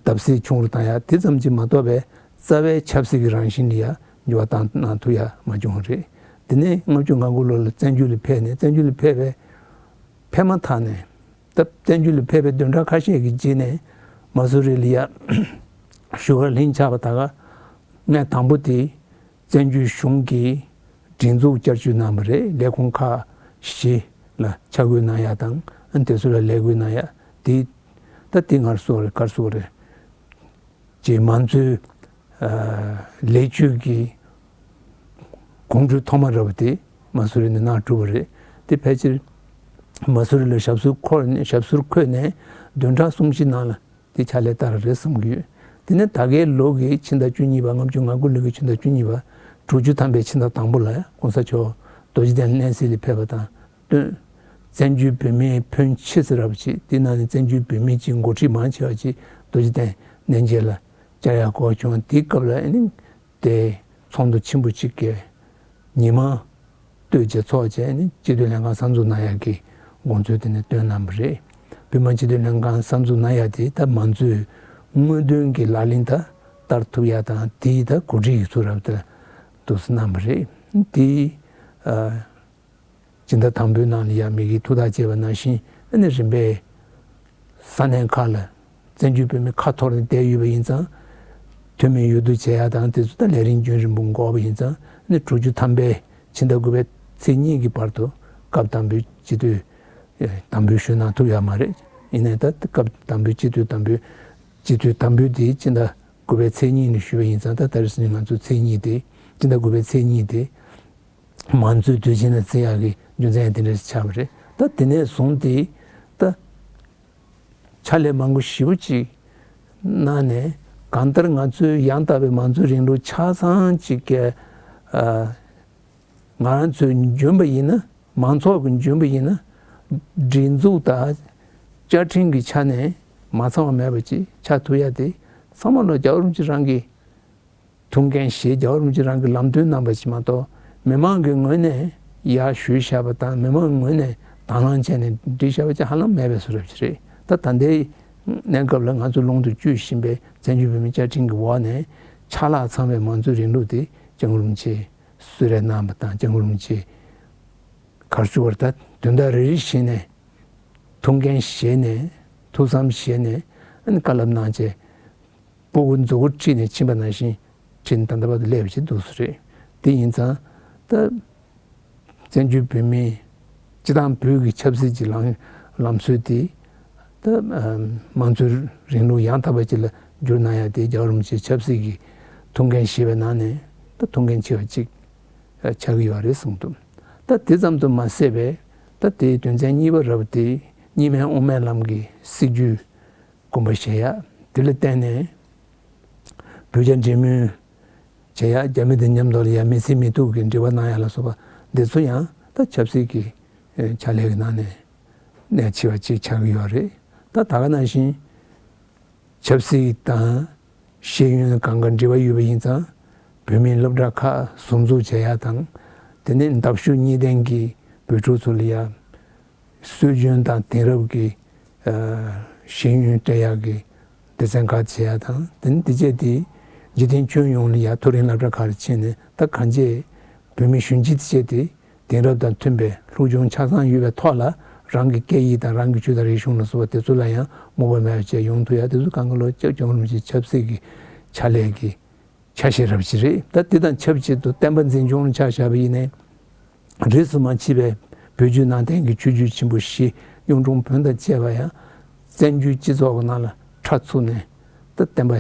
བརྡབ་གསིག་ཆུང་རུ་བཏང་ཡ་དེ་ཙམ་གྱིས་མ་གཏོགས་པའི་རྩ་བའི་ཆབ་སྲིད་ཀྱི་རང་བཞིན་ལ་ཡ་འགྱུར་བ་བཏང་གནང་ཐུབ་ཡ་མ་བྱུང་བ་རེད། དེ་ནས་ལྔ་བཅུ་ང་དགུ་ལོ་ལ་བཙན་བྱོལ་ལ་ཕེབས་ནས་བཙན་བྱོལ་ལ་ཕེབས་པའི་ཕེབས་མ་ཐག་ནས། ད་བཙན་བྱོལ་ལ་ཕེབས་པའི་བདུན་ཕྲག་ཁ་ཤས་ཀྱི་རྗེས་ནས་མ་སུ་རི་ལ་ཡ་བཞུགས་སྒར་ལྷིང་ཆགས་པ་ད་ག་ངས་དང་པོ་དེ་བཙན་བྱོལ་གཞུང་གི་སྒྲིག་འཛུགས་བསྐྱར་བཅོས་གནང་བ་རེད། ལས་ཁུངས་ཁག་བཞི་ལ་ཆ་བགོས་གནང་ཡ་དང་ཨ་དེ་ཚོ་ལ་ལས་བགོས་གནང་ཡ་དེ་ད་དེ་ངར་སོ་རེད་གར་སོ་རེད། ཅེས་མང་གཙོའི་ལས་བཅོས་ཀྱི་གོང་བཀུར་ཐོག་མ་རབ་དེ་མ་སུ་རི་ནས་གནང་གྲུབ་པ་རེད། དེ་ཕལ་ཆེར་མ་སུ་རི་ལ་ཞབས་སོར་འཁོད་ནས་ཞབས་སོར་འཁོད་ནས་བདུན་ཕྲག་གསུམ་བཞི་ནང་ལ་དེ་ཕྱག་ལས་བསྟར་རེད་བསམ་གྱི་ཡོད། དེ་ནས་ད་གའི་ལོ་གི་ཕྱི་ཟླ་བཅུ་གཉིས་པ་ལྔ་བཅུ་ང་དགུ་ལོ་གི་ཕྱི་ཟླ་བཅུ་གཉིས་པ་དྲུག་ཅུ་ཐམ་པའི་ཕྱི་ཟླ་དང་པོ་ལ་༸གོང་ས་མཆོག་རྡོ་རྗེ་གདན་ལ་གནས་གཟིགས་ལ་ཕེབས་པ་དང་། བསྟུན། བཙན་བྱོལ་བོད་མིའི་ཕོན་ཆེ་ས་རབ་ཅིག་དེ་ནང་ནས་བཙན་བྱོལ་བོད་མི་གཅིག་འགོ་ཁྲིད་མང་ཆེ་བ་ཅིག་རྡོ་རྗེ་གདན་གནས་མཇལ་ལ་བཅར་ཡག་གོ་བྱུང་། དེའི་སྐབས་ལ་ཨ་ནི་དེ་ཚོགས་འདུ་ཆེན་པོ་གཅིག་གི་ཉི་མ་སྟོད་ཀྱི་ཚོགས་བཅས་ཨ་ནི་སྤྱི་འཐུས་ལྷན་ཁང་གསར་འཛུགས་གནང་ཡག་གི་དགོངས་ཚུལ་དེ་ནས་བཏོན་གནང་བ་རེད། བོད་མི་སྤྱི་འཐུས་ལྷན་ཁང་གསར་འཛུགས་གནང་ཡག་དེ་ད་མང་གཙོའི་དངོས་དོན་གྱི་ལག་ལེན་ད་བསྟར་ཐུབ་ཡག་དང་དེའི་ད་གོ་སྒྲིག་གི་ཚུལ་རབ་དེ་འདུག་སེ་གནང་བ་རེད། དེ་ཨ། སྤྱི་ཟླ་དང་པོའི་ནང་ལ་ཡང་མི་གི་ཐུགས་ཐག་བཅད་པ་ནང་བཞིན་ཨ་ནི་རིམ་པས་ས་གནས་ཁག་ལ་བཙན་བྱོལ་བོད་མི་ཁ་འཐོར་ནས་བསྡད་ཡོད་པ་ཡིན་ཙང་། འཐུས་མི་འོས་བསྡུ་བྱེད་ཡག་དང་དེ་ཚོ་ད་ལས་རིམ་རྒྱུན་རིང་པོ་འགོར་བ་ཡིན་ཙང་ཨ་ནི་དྲུག་ཅུ་ཐམ་པའི་ཕྱི་ཟླ་དགུ་པའི་ཚེས་གཉིས་ཀྱི་བར་དུ་སྐབས་དང་པོའི་སྤྱི་འཐུས་དམ་འབུལ་ཞུས་གནང་ཐུབ་ཡག་མ་རེད། ཡིན་ནའི་ད་སྐབས་དང་པོའི་སྤྱི་འཐུས་དམ་འབུལ་སྤྱི་འཐུས་དམ་འབུལ་དེ་ཕྱི་ཟླ་དགུ་པའི་ཚེས་གཉིས་ནས་ཞུས་པ་ཡིན་ཙང་ད་ད་རེས་ང་ཚོ་ཚེས་གཉིས་དེ་ཕྱི་ཟླ་དགུ་པའི་ཚེས་གཉིས་དེ། མང་གཙོའི་དུས་ཆེན་ལ་བརྩི་ཡག་གི་རྒྱུ་མཚན་དེ་འདྲ་ཞིག་ཆགས་པ་རེད། ད་དེ་ནས་བཟུང་སྟེ་ད་ཕྱག་ལས་མང་པོ་ཞེ་པོ་ཅིག་གནང་ནས་གང་ལྟར་ང་ཚོའི་ཡང་དག་པའི་མང་གཙོའི་རིང་ལུགས་ཆ་ཚང་ཅིག་གི་ཨ་ང་རང་ཚོའི་འཇོན་པ་ཡིན་ན་མང་ཚོགས་ཀྱི་འཇོན་པ་ཡིན་ན་སྒྲིག་འཛུགས་དང་བཅའ་ཁྲིམས་ཀྱི་ཆ་ནས་མ་ཚང་བ་མེད་པ་ཅིག་ཆགས་ཐུབ་ཡག་དེ་ ཚང་མ་ལོ་རྒྱལ་བ་རིན་པོ་ཆེ་རང་གི་ཐུགས་འགན་བཞེས། རྒྱལ་བ་རིན་པོ་ཆེ་རང་གི་ལམ་སྟོན་གནང་པ་ཞིག་མ་གཏོགས། མི་མང་གི་ངོས་ནས་ཡར་ཞུས་བཞག་པ་དང་། མི་མང་གི་ངོས་ནས་དང་བླངས་བྱས་ནས་བསྒྲིགས་བཞག་པ་ཅིག་ཧ་ལམ་མེད་པའི་བཟོ་འདྲ་ཅིག་རེད། ད་ད་ལྟའི་གནས་སྐབས་ལ་ང་ཚོ་ཀློང་དུ་བསྐྱོད་བཞིན་པའི་བཙན་བྱོལ་བོད་མིའི་བཅའ་ཁྲིམས་ཀྱི་འོག་ནས་ཕྱག་ལག་ཚང་བའི་མང་གཙོའི་རིང་ལུགས་དེ་སྐྱབས་མགོན་རིན་པོ་ཆེས་གསོལ་རས་གནང་བ་དང་། སྐྱབས་མགོན་རིན་པོ་ཆེས་ག་རེ་ཞུ་དགོས་རེད། ད་དོན་དག་རེ་རེ་བཞིན་ནས་ཐུགས་འགན་བཞེས་ནས། ཐུགས་བསམ་བཞེས་ནས། ཨ་ནི་བཀའ་སློབ་གནང་བྱས། སྤུ་གུ་མཛུབ་གུ་ཁྲིད་ནས་ཕྱིན་པ་ནང་བཞིན་ཁྲིད་ནས་ད་ལྟ་བར་དུ་སླེབས་བྱས་འདུག་སེ་རེད། དེ་ཡིན་ཙང་ད་བཙན་བྱོལ་བོད་མིའི་སྤྱི་བཏང་བོད་ཀྱི་ཆབ་སྲིད་ཀྱི་ལམ་ལམ་སྲོལ་དེ་ད་ཨམ་མང་གཙོའི་རིང་ལུགས་ཡང་དག་པ་ཅིག་ལ་བསྒྱུར་གནང་ཡ་དེ་རྒྱལ་བ་རིན་པོ་ཆེའི་ཆབ་སྲིད་ཀྱི་ཐུགས་འགན་བཞེས་པའི་ནང་ནས་ད་ཐུགས་འགན་ཆེ་བ་ཅིག་ཆགས་ཀྱི་ཡོད་རེད་གསུངས་འདུག་ད་དེ་ཙམ་དུ་མ་ཟད་པའི་ད་དེའི་དོན་ཚན་གཉིས་པ་རབ་དེ་གཉིས་སྨན་དབུ་མའི་ལམ་གྱི་སྲིད་བྱུས་དགོངས་པ་བཞེས་ཡ། དེ་ལ་བརྟེན་ནས་བོད་རྒྱ་འབྲེལ་མོལ་བྱེད་ཡ། རྒྱ་མི་དང་མཉམ་དུ་ལ་ཡ་མི་སེར་མི་གཏུག་གི་འབྲེལ་བ་གནང་ཡ་ལ་སོགས་པ་འདི་ཚོ་ཡང་ད་ཆབ་སྲིད་ཀྱི་ཨེ་ཕྱག་ལས་ཀྱི་ནང་ནས་གནད་ཆེ་བ་ཅིག་ཆགས་ཀྱི་ཡོད་རེད། ད་ད་ག་ནང་བཞིན་ཆབ་སྲིད་དང་ཤེས་ཡོན་གང་ག་འབྲེལ་བ་ཡོད་པ་ཡིན་ཙང་། བོད་མིའི་སློབ་གྲྭ་ཁག་ཟུར་འཛུགས་བྱེད་ཡ་དང་། དེ་ནས་ཟླ་བ་གཉིས་སྟོང་གི་བོད་ཕྲུག་ཚོ་ལ་ཡ་སྲོལ་རྒྱུན་དང་དེང་རབས་ཀྱི་ཨ་ཤེས་ཡོན་སྤྲད་ཡག་གི་སྡེ་ཚན་ཁག་བྱེད་ཡག་དང་། དེ་ནི་དེ་བྱས་ཏེ་འཇིག་རྟེན་ཁྱོན་ཡོངས་ལ་ཡ་མཐོ་རིམ་སློབ་གྲྭ་ཁག་ལ་ཕྱིན་ནས། ད་གང་ཅི་བོད་མི་གཞོན་སྐྱེས་དེ་བྱས་ཏེ་དེང་རབས་དང་མཐུན་པའི་སློབ་སྦྱོང་ཆ་ཚང་ཡོད་པའི་ཐོག་ལ། རང་གི་སྐད་ཡིག་དང་རང་གི་ཆོས་དང་རིག་གཞུང་ལ་སོགས་པ་དེ་ཚོ་ལ་ཡང་རྨོངས་པ་མེད་པ་བྱས་ཡོང་ཐུབ་ཡག་དེ་ཚོ་གང་ག་ལོ་སྐྱབས་མགོན་རིན་པོ་ཆེའི་ཆབ་སྲིད་ཀྱི་ཕྱག་ལས་ཀྱི་ཆ་ཤས་རབ་ཅིག་རེད། ད་དེ་དང་ཆབས་ཅིག་ཏུ་བསྟན་པ་འཛིན་སྐྱོང་ལ་ཆ་བཞག་པ་ཡིན་ནའི། རིས་སུ་མ་ཆད་པའི་བོད་བརྒྱུད་ནང་བསྟན་གྱི་ཆོས་བརྒྱུད་ཆེན་པོ་བཞི། གཡུང་དྲུང་བོན་དང་བཅས་པ་ཡང་བཙན་བྱོལ་སྤྱི་ཚོགས་ཀྱི་ནང་ལ་ཁྲ་ཚུགས་ནས། ད་བསྟན་པ་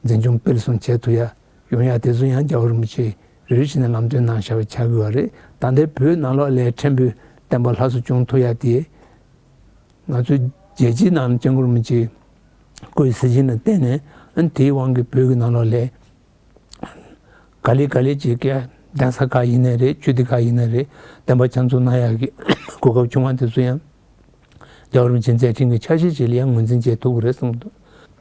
འཛིན་སྐྱོང་སྤེལ་གསུམ་བྱེད་ཐུབ་ཡ་ཡོང་ཡ་དེ་ཚོ་ཡང་རྒྱལ་བ་རིན་པོ་ཆེས་རེ་རེ་བཞིན་ནས་ལམ་སྟོན་གནང་བཞག་པ་ཆགས་ཀྱི་ཡོད་རེད། ད་ལྟའི་བོད་ནང་ལོགས་ལ་ཕྲན་བུ་བསྟན་པ་སླར་གསོ་བྱུང་ཐུབ་ཡ་དེ། ང་ཚོའི་རྒྱལ་སྤྱིའི་ནང་ལ་སྐྱབས་མགོན་རིན་པོ་ཆེའི་སྐུའི་གཟི་བྱིན་ལ་བརྟེན་ནས། ཨ་ནི་དེའི་དབང་གིས་བོད་ཀྱི་ནང་ལོགས་ལ་ག་ལེ་ག་ལེ་ཅིག་གི་གདན་ས་ཁག་ཡིན་ནའི་རེད། ཆོས་སྡེ་ཁག་ཡིན་ནའི་རེད། བསྟན་པ་བསྐྱར་འཛུགས་གནང་ཡག་གི་གོ་སྐབས་བྱུང་བ་དེ་ཚོ་ཡང་རྒྱལ་བ་རིན་པོ་ཆེའི་མཛད་འཕྲིན་གྱི་ཆ་ཤས་ཤིག་ལ་ཡང་ངོས་འཛིན་བྱེད་ཐུབ་ཀྱི་རེད་གསུངས་འདུག་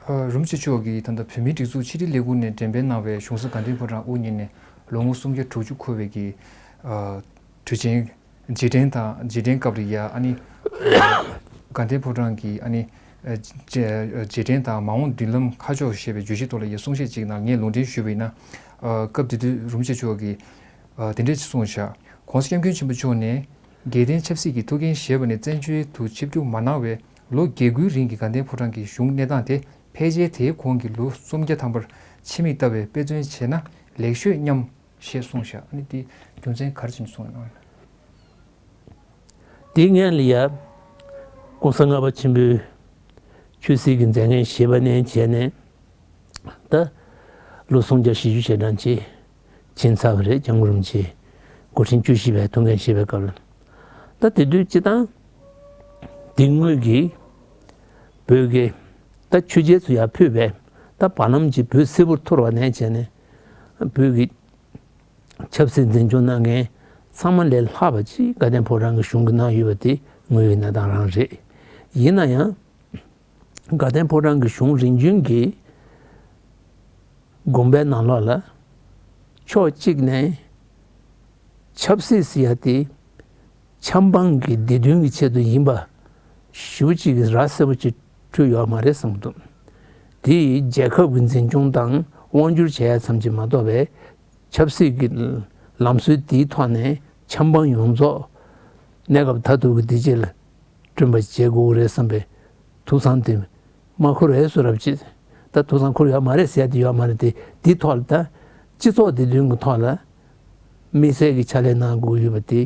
ཨ། རིན་པོ་ཆེ་མཆོག་གིས་ད་ལྟ་བོད་མིའི་སྒྲིག་འཛུགས་ཕྱི་དྲིལ་ལས་ཁུངས་ནས་འགྲེམས་སྤེལ་གནང་བའི་གཞུང་ས་དགའ་ལྡན་ཕོ་བྲང་དབུ་བརྙེས་ནས་ལོ་ངོ་སུམ་བརྒྱ་དྲུག་ཅུ་འཁོར་བའི་གི་ཨ་དུས་ཆེན། རྗེས་དྲན་དང་། རྗེས་དྲན་སྐབས་རེ་ཡ། ཨ་ནི་དགའ་ལྡན་ཕོ་བྲང་གི་ཨ་ནི་རྗེས་དྲན་དང་མ་འོངས་མདུན་ལམ་ཁ་ཕྱོགས་ཞེས་པའི་བརྗོད་གཞི་ཐོག་ལ་ཡ་གསུང་བཤད་ཅིག་ནང་ངས་ལུང་འདྲེན་ཞུས་པ་ཡིན་ན། སྐབས་དེ་དུས་རིན་པོ་ཆེ་མཆོག་གིས་དེ་འདྲ་ཞིག་གསུངས་བཞག ༸གོང་ས་༸སྐྱབས་མགོན་ཆེན་པོ་མཆོག་ནས་རྒྱལ་བསྟན་ཆབ་སྲིད་ཀྱི་ཐུགས་འགན་བཞེས་པ་ནས་བཙན་བྱོལ་དུ་ཆིབས་བསྒྱུར་མ་གནང་བའི་ལོ་བརྒྱད་དགུའི་རིང་གི་དགའ་ལྡན་ཕོ་བྲང་གི་གཞུང་གནས་སྟངས་དེ། ཕལ་ཆེར་དེའི་གོང་གི་ལོ་སུམ་བརྒྱ་ཐམ་པར་ཕྱི་མིག་ལྟ་བའི་དཔེ་མཚོན་བྱས་ན་ལེགས་ཤོས་སྙམ། ཞེས་གསུངས་བཞག་ཨ་ནི་དེ་རྒྱུ་མཚན་ག་རེ་བྱས་ནས་གསུངས་ཡོད་ན། དེའི་སྔོན་ལ་ཡ་༸གོང་ས་ལྔ་པ་ཆེན་པོས་ཆོས་སྲིད་ཀྱི་མཛད་འགན་བཞེས་པ་ནས་བྱས་ནས། ད་ལོ་སུམ་བརྒྱ་བཞི་བཅུ་ཞེ་གྲངས་ཅིག་ཕྱིན་ཚར་བ་རེད། སྐྱབས་མགོན་རིན་པོ་ཆེ་སྐུ་ཕྲེང་བཅུ་བཞི་པའི་ཐུགས་འགན་བཞེས་པའི་སྐབས་ལ། ད་དེ་དུས་སྤྱིར་བཏང་དེ་སྔོན་གྱི་བོད་ཀྱི་ད་ཆོས་རྒྱལ་ཚོ་ཡར་ཕུད་པའི་ད་བར་ལམ་གྱི་བོད་སིལ་བུར་འཐོར་བ་ནས་བྱས་ནས། བོད་ཀྱི་ཆབ་སྲིད་འཛིན་སྐྱོང་གནང་མཁན་ཚང་མ་ལས་ལྷག་པ་ཅིག་དགའ་ལྡན་ཕོ་བྲང་གི་གཞུང་གིས་གནང་ཡོད་པ་དེ་དངོས་ཡོད་གནས་སྟངས་རང་རེད། ཡིན་ན་ཡང་དགའ་ལྡན་ཕོ་བྲང་གི་གཞུང་རིམ་བྱོན་གྱི་དགོངས་པའི་ནང་ལོགས་ལ། ཕྱོགས་གཅིག་ནས་ཆབ་སྲིད་ཟེར་ཡ་དེ་ཆབ་འབངས་ཀྱི་བདེ་དོན་གྱི་ཆེད་དུ་ཡིན་པ་ཞེ་པོ་ཅིག་གི་ར་གསལ་པོ་ཅིག་འཕྲོད་ཡོད་མ་རེད་བསམ་གྱི་འདུག་དེ་རྒྱལ་ཁབ་ཀྱི་འཛིན་སྐྱོང་དང་དབང་སྒྱུར་བྱེད་ཡ་ཙམ་གྱིས་མ་གཏོགས་པའི། ཆབ་སྲིད་ཀྱི་ལམ་སྲོལ་དེའི་ཐོག་ནས་ཆབ་འབངས་ཡོངས་རྫོགས་གནས་སྐབས་མཐར་ཐུག་གི་བདེ་སྐྱིད་ལ་བསྐྲུན་པ་བྱེད་དགོས་ཀྱི་རེད་བསམ་པའི་ཐུགས་བསམ་དེ་མ་འཁུར་བའི་བཟོ་འདྲ་ཅིག་ད་ཐུགས་བསམ་འཁུར་ཡོད་མ་རེད་ཟེར་ཡ་དེ་ཡོད་མ་རེད་དེ། དེའི་ཐོག་ལ་ད་སྤྱི་ཚོགས་བདེ་དོན་གྱི་ཐོག་ལ་དམིགས་བསལ་གྱི་ཕྱག་ལས་གནང་དགོས་ཡོད་པ་དེ།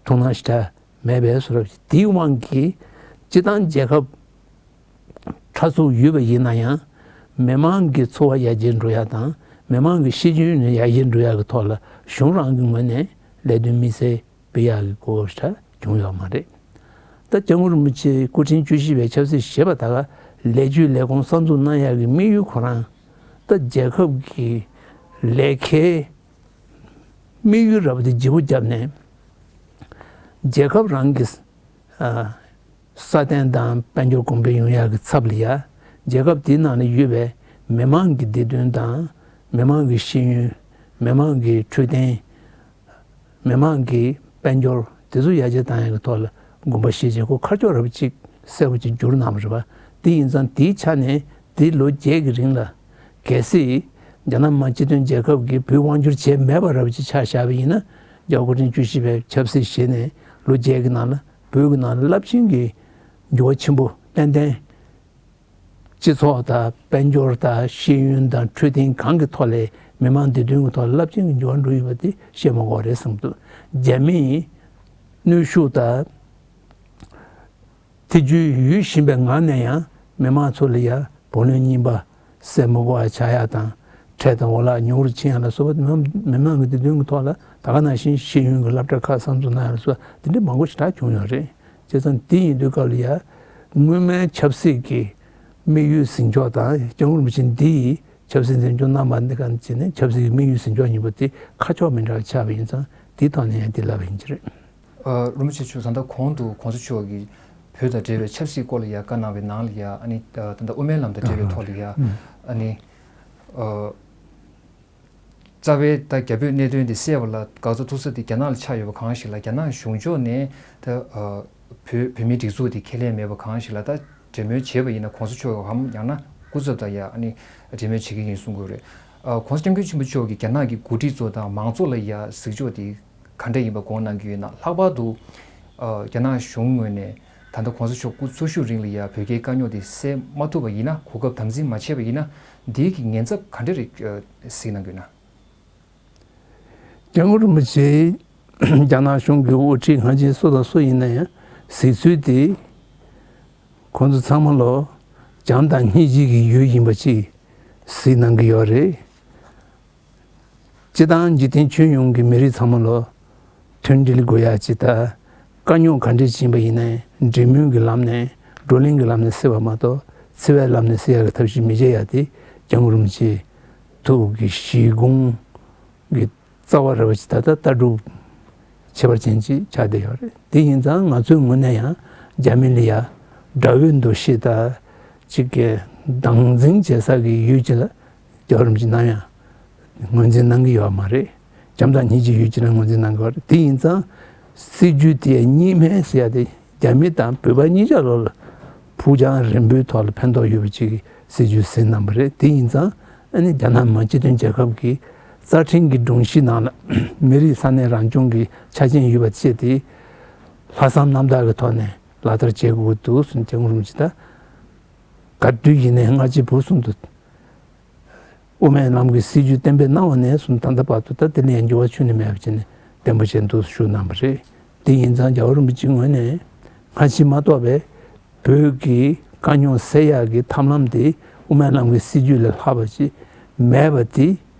དོ་སྣང་ཞེ་དྲག་མེད་པའི་བཟོ་འདྲ་ཞིག་དེའི་དབང་གིས་སྤྱིར་བཏང་རྒྱལ་ཁབ་ཕྲ་ཚུགས་ཡོད་པ་ཡིན་ན་ཡང་། མི་མང་གི་འཚོ་བ་ཡར་རྒྱས་འགྲོ་ཡ་དང་། མི་མང་གི་ཤེས་ཡོན་ཡར་རྒྱས་འགྲོ་ཡ་གི་ཐོག་ལ་གཞུང་རང་གི་ངོས་ནས་ལས་དོན་དམིགས་བསལ་སྤེལ་ཡག་གི་གོ་སྐབས་ཞེ་དྲག་བྱུང་ཡོད་མ་རེད། ད་སྐྱབས་མགོན་རིན་པོ་ཆེ་སྐུ་ཕྲེང་བཅུ་བཞི་པའི་ཆབ་སྲིད་ཞེས་པ་ད་ག་ལས་བྱེད་ལས་ཁུངས་གསར་འཛུགས་གནང་ཡག་གི་དམིགས་ཡུལ་ཁོ་རང་། ད་རྒྱལ་ཁབ་ཀྱི་ལས་ཀའི་དམིགས་ཡུལ་རབ་དེ་ལྗིད་པོ་བརྒྱབ་ནས། རྒྱལ་ཁབ་རང་གི་ཨ་སྲ་བརྟན་དང་དཔལ་འབྱོར་གོང་འཕེལ་ཡོང་ཡག་གི་ཚབ་ལ་ཡ། རྒྱལ་ཁབ་དེའི་ནང་ལ་ཡོད་པའི་ མི་མང་གི་བདེ་དོན་དང་། མི་མང་གི་ཤེས་ཡོན། མི་མང་གི་འཕྲོད་བསྟེན། མི་མང་གི་དཔལ་འབྱོར་དེ་ཚོ་ཡར་རྒྱས་བཏང་ཡག་གི་ཐོག་ལ་དགོངས་པ་བཞེས་བྱས་ཁོ་ཁ་ཕྱོགས་རབ་ཅིག་གསལ་པོ་ཅིག་བསྒྱུར་གནང་བ་རེད་པ། དེ་ཡིན་ཙང་དེའི་ཆ་ནས་དེ་ལོ་བརྒྱད་ཀྱི་རིང་ལ་གལ་སྲིད་རྒྱ་ནག་མི་དམངས་སྤྱི་མཐུན་རྒྱལ་ཁབ་ཀྱིས་བོད་དབང་བསྒྱུར་བྱས་མེད་པ་རབ་ཅིག་ཆ་བཞག་པ་ཡིན་ན། རྒྱལ་བ་སྐུ་ཕྲེང་བཅུ་བཞི་པས་ཆབ་སྲིད་བྱས་ནས་ལོ་བརྒྱད་ཀྱི་ནང་ལ་བོད་ཀྱི་ནང་ལ་རླབས་ཆེན་གྱི་འགྱུར་བ་ཆེན་པོ་ཏན་ཏན། སྤྱི་ཚོགས་དང་དཔལ་འབྱོར་དང་ཤེས་ཡོན་དང་འཕྲོད་བསྟེན་གང་གི་ཐོག་ལས་མི་མང་བདེ་དོན་གྱི་ཐོག་ལ་རླབས་ཆེན་གྱི་འགྱུར་བ་འགྲོ་ཡོད་པ་དེ་བཤད་མ་དགོས་པ་རེད་བསམ་འདུག་རྒྱ་མིས་གནོན་ཤུགས་དང་ཐེ་ཇུས་ཡོད་བཞིན་པའི་ངང་ནས་ཡང་མི་མང་ཚོ་ལ་ཡང་བུ་ལོན་རྙིང་པ་སེལ་མི་དགོས་པ་ཆགས་ཡག་དང་། ཁྲལ་དང་འོ་ལག་ཉུང་རུ་ཕྱིན་ཡག་ལ་སོགས་པ་མི་མང་གི་བདེ་དོན་གྱི་ཐོག་ལ་ད་ག་ནང་བཞིན་ཤེས་ཡོན་གྱི་སློབ་གྲྭ་ཁག་གསར་འཛུགས་གནང་ཡག་ལ་སོགས་པ་དེ་འདྲ་མང་པོ་ཞེ་དྲག་བྱུང་ཡོད་རེད། བྱས་ཙང་དེ་ཡིན་དུས་སྐབས་ལ་ཡ། སྔོན་མའི་ཆབ་སྲིད་ཀྱི་དམིགས་ཡུལ་ཟིན་ཕྱོགས་དང་སྐྱབས་མགོན་རིན་པོ་ཆེ་འདི་ཡིས་ཆབ་སྲིད་འཛིན་སྐྱོང་གནང་བ་འདི་ག་བྱས་ནས་ཆབ་སྲིད་ཀྱི་དམིགས་ཡུལ་ཟིན་ཕྱོགས་གཉིས་པོ་དེ་ཁ་ཕྱོགས་མི་འདྲ་བ་ཆགས་པ་ཡིན་ཙང་དེའི་ཐོག་ནས་ཡང་འདི་ལབ་པ་ཡིན་གྱི་རེད། ཨ། རིན་པོ་ཆེ་མཆོག་ད་ལྟ་གོང་དུ་གོང་ས་མཆོག་གིས་བོད་དང་འབྲེལ་བའི་ཆབ་སྲིད་སྐོར་ལ་ཡ་བཀའ་གནང་བའི་ནང་ལ་ཡ། ཨ་ནི་ད་ལྟ་དབུ་མའི་ལམ་དང་འབྲེལ་བའི་ཐོག་ལ་ཡ། ཨ་ནི། ཨ། རྩ་བའི་ད་རྒྱ་བོད་གནད་དོན་དེ་སེལ་བ་ལ་འགག་རྩ་ཐུག་ས་དེ་རྒྱ་ནག་ལ་ཆགས་ཡོད་པ་གང་ཞིག་ལ། རྒྱ་ནག་གཞུང་ཕྱོགས་ནས་ད་ཨ་བོད་བོད་མིའི་སྒྲིག་འཛུགས་དེ་ཁས་ལེན་མེད་པ་གང་ཞིག་ལ་ད་འབྲེལ་མོལ་བྱས་པ་ཡིན་ན་གོང་ས་མཆོག་གམ་ཡང་ན་སྐུ་ཚབ་དང་ཡ་ཨ་ནི་འབྲེལ་མོལ་བྱེད་ཀྱི་ཡིན་གསུང་གི་ཡོད་རེད། ཨ། གོང་ས་སྐྱབས་མགོན་ཆེན་པོ་མཆོག་གིས་རྒྱ་ནག་གི་འགོ་ཁྲིད་ཚོ་དང་མང་ཚོགས་ལ་ཡ་གཟིགས་ཕྱོགས་དེ་ག་འདྲ་ཡིན་པ་དགོངས་གནང་གི་ཡོད་ན། ལྷག་པར་དུ་ཨ་རྒྱ་ནག་གཞུང་ངོས་ནས་ད་ལྟ་གོང་ས་མཆོག་སྐུ་འཚོ་བཞུགས་རིང་ལ་ཡ་བོད་རྒྱའི་དཀའ་རྙོག་དེ་སེལ་མ་ཐུབ་པ་ཡིན་ན། གོ་སྐབས་དམ་འཛིན་མ་བྱས་པ་ཡིན་ན། འདིའི་གི་ཉེན་ཚབས་ག་འདྲ་རེ་གཟིགས་གནང་གི་ཡོད་ན། སྐྱབས་མགོན་རིན་པོ་ཆེ་རྒྱ་ནག་གཞུང་གི་དབུ་ཁྲིད་སྔ་ཕྱི་སུ་དང་སུ་ཡིན་ན་ཡང་གཟིགས་ཚུལ་དེ་ཁོང་ཚོ་ཚང་མ་ལོ་བྱམས་དང་སྙིང་རྗེ་གི་ཡུལ་ཡིན་པ་ཅིག་གཟིགས་གནང་གི་ཡོད་རེད། སྤྱི་བཏང་འཇིག་རྟེན་ཁྱོན་ཡོངས་ཀྱི་མི་རིགས་ཚང་མ་ལོ་མཐུན་སྒྲིལ་དགོས་ཡ་ཅིག་དང་། དཀའ་རྙོག་ག་འདྲས་ཕྱིན་པ་ཡིན་ནའི་འབྲེལ་མོལ་གྱི་ལམ་ནས་བགྲོ་གླེང་གི་ལམ་ནས་སེལ་བ་མ་གཏོགས་འཚེ་བའི་ལམ་ནས་སེལ་ཡག་གི་ཐབས་ཤེས་མི་བྱེད་ཡ་དེ་སྐྱབས་མགོན་རིན་པོ་ཆེའི་ཐུགས་ཀྱི་བཞེད་དགོངས་ཀྱི་རྩ་བ་རེད་པ་ཅིག་ད་ལྟ་ལྟ་གྲུབ་ཁྱད་པར་ཅན་ཅིག་ཆགས་བསྡད་ཡོད་རེད། དེ་ཡིན་ཙང་ང་ཚོའི་ངོས་ནས་ཡང་རྒྱ་མི་ལ་ཡ་དགྲ་བོའི་འདུ་ཤེས་དང་ཅིག་གི་སྡང་འཛིན་བྱེད་ས་གི་ཡུལ་ཅིག་ལ་རྒྱལ་བ་རིན་པོ་ཆེ་ནམ་ཡང་ངོས་འཛིན་གནང་གི་ཡོད་མ་རེད། བྱམས་དང་སྙིང་རྗེའི་ཡུལ་ཅིག་ལ་ངོས་འཛིན་གནང་གི་ཡོད་རེད། དེ་ཡིན་ཙང་སྲིད་ཇུས་དེ་གཉིས་སྨན་ཟེར་ཡ་དེ་རྒྱ་མི་དང་བོད་པ་གཉིས་ཆ་ལོ་ལ་ཕུགས་རྒྱང་རིང་པོའི་ཐོག་ལ་ཕན་ཐོགས་ཡོད་པ་ཅིག་གི་སྲིད་ཇུས་ཟིན་གནང་བ་རེད། དེ་ཡིན་ཙང་ཨ་ནི་རྒྱ་ནག་མི་དམངས་སྤྱི་མཐུན་རྒྱལ་ཁབ་ཀྱི་རྩ་ཁྲིམས་ཀྱི་སྒྲོམ་གཞི་ནང་ལ་མི་རིགས་ས་གནས་རང་སྐྱོང་གི་ཆ་རྐྱེན་ཡོད་པ་བཅས་དེ་ལྷག་བསམ་རྣམ་དག་གི་ཐོག་ནས་ལག་བསྟར་བྱེད་དགོས་ཀྱི་འདུག་གསུངས། སྐྱབས་མགོན་རིན་པོ་ཆེ་ད་ག་དུས་ཡིན་ནའི་སྔ་ཕྱི་བུ་གསུམ་དུ་དབུ་མའི་ལམ་གྱི་སྲིད་བྱུས་གཏན་འབེབས་གནང་བ་ནས་བཟུང་ད་ལྟ་བར་དུ་ད་དེ་ལ་ཡང་འགྱུར་བ་ཁྱོན་ནས་མེད་པ་བྱས་ནས་བརྟན་པོ་བྱས་འདུག་ཞུ་གནང་བ་རེད། དེ་ཡིན་ཙང་རྒྱལ་བ་རིན་པོ་ཆེའི་ངོས་ནས་སྔ་ཕྱི་མ་གཏོགས་པའི་བོད་ཀྱི་དཀའ་རྙོག་སེལ་ཡག་གི་ཐབས་ལམ་དེ་དབུ་མའི་ལམ་གྱི་སྲིད་བྱུས་ལས་ལྷག་པ་ཅིག་མེད་པ་དེ་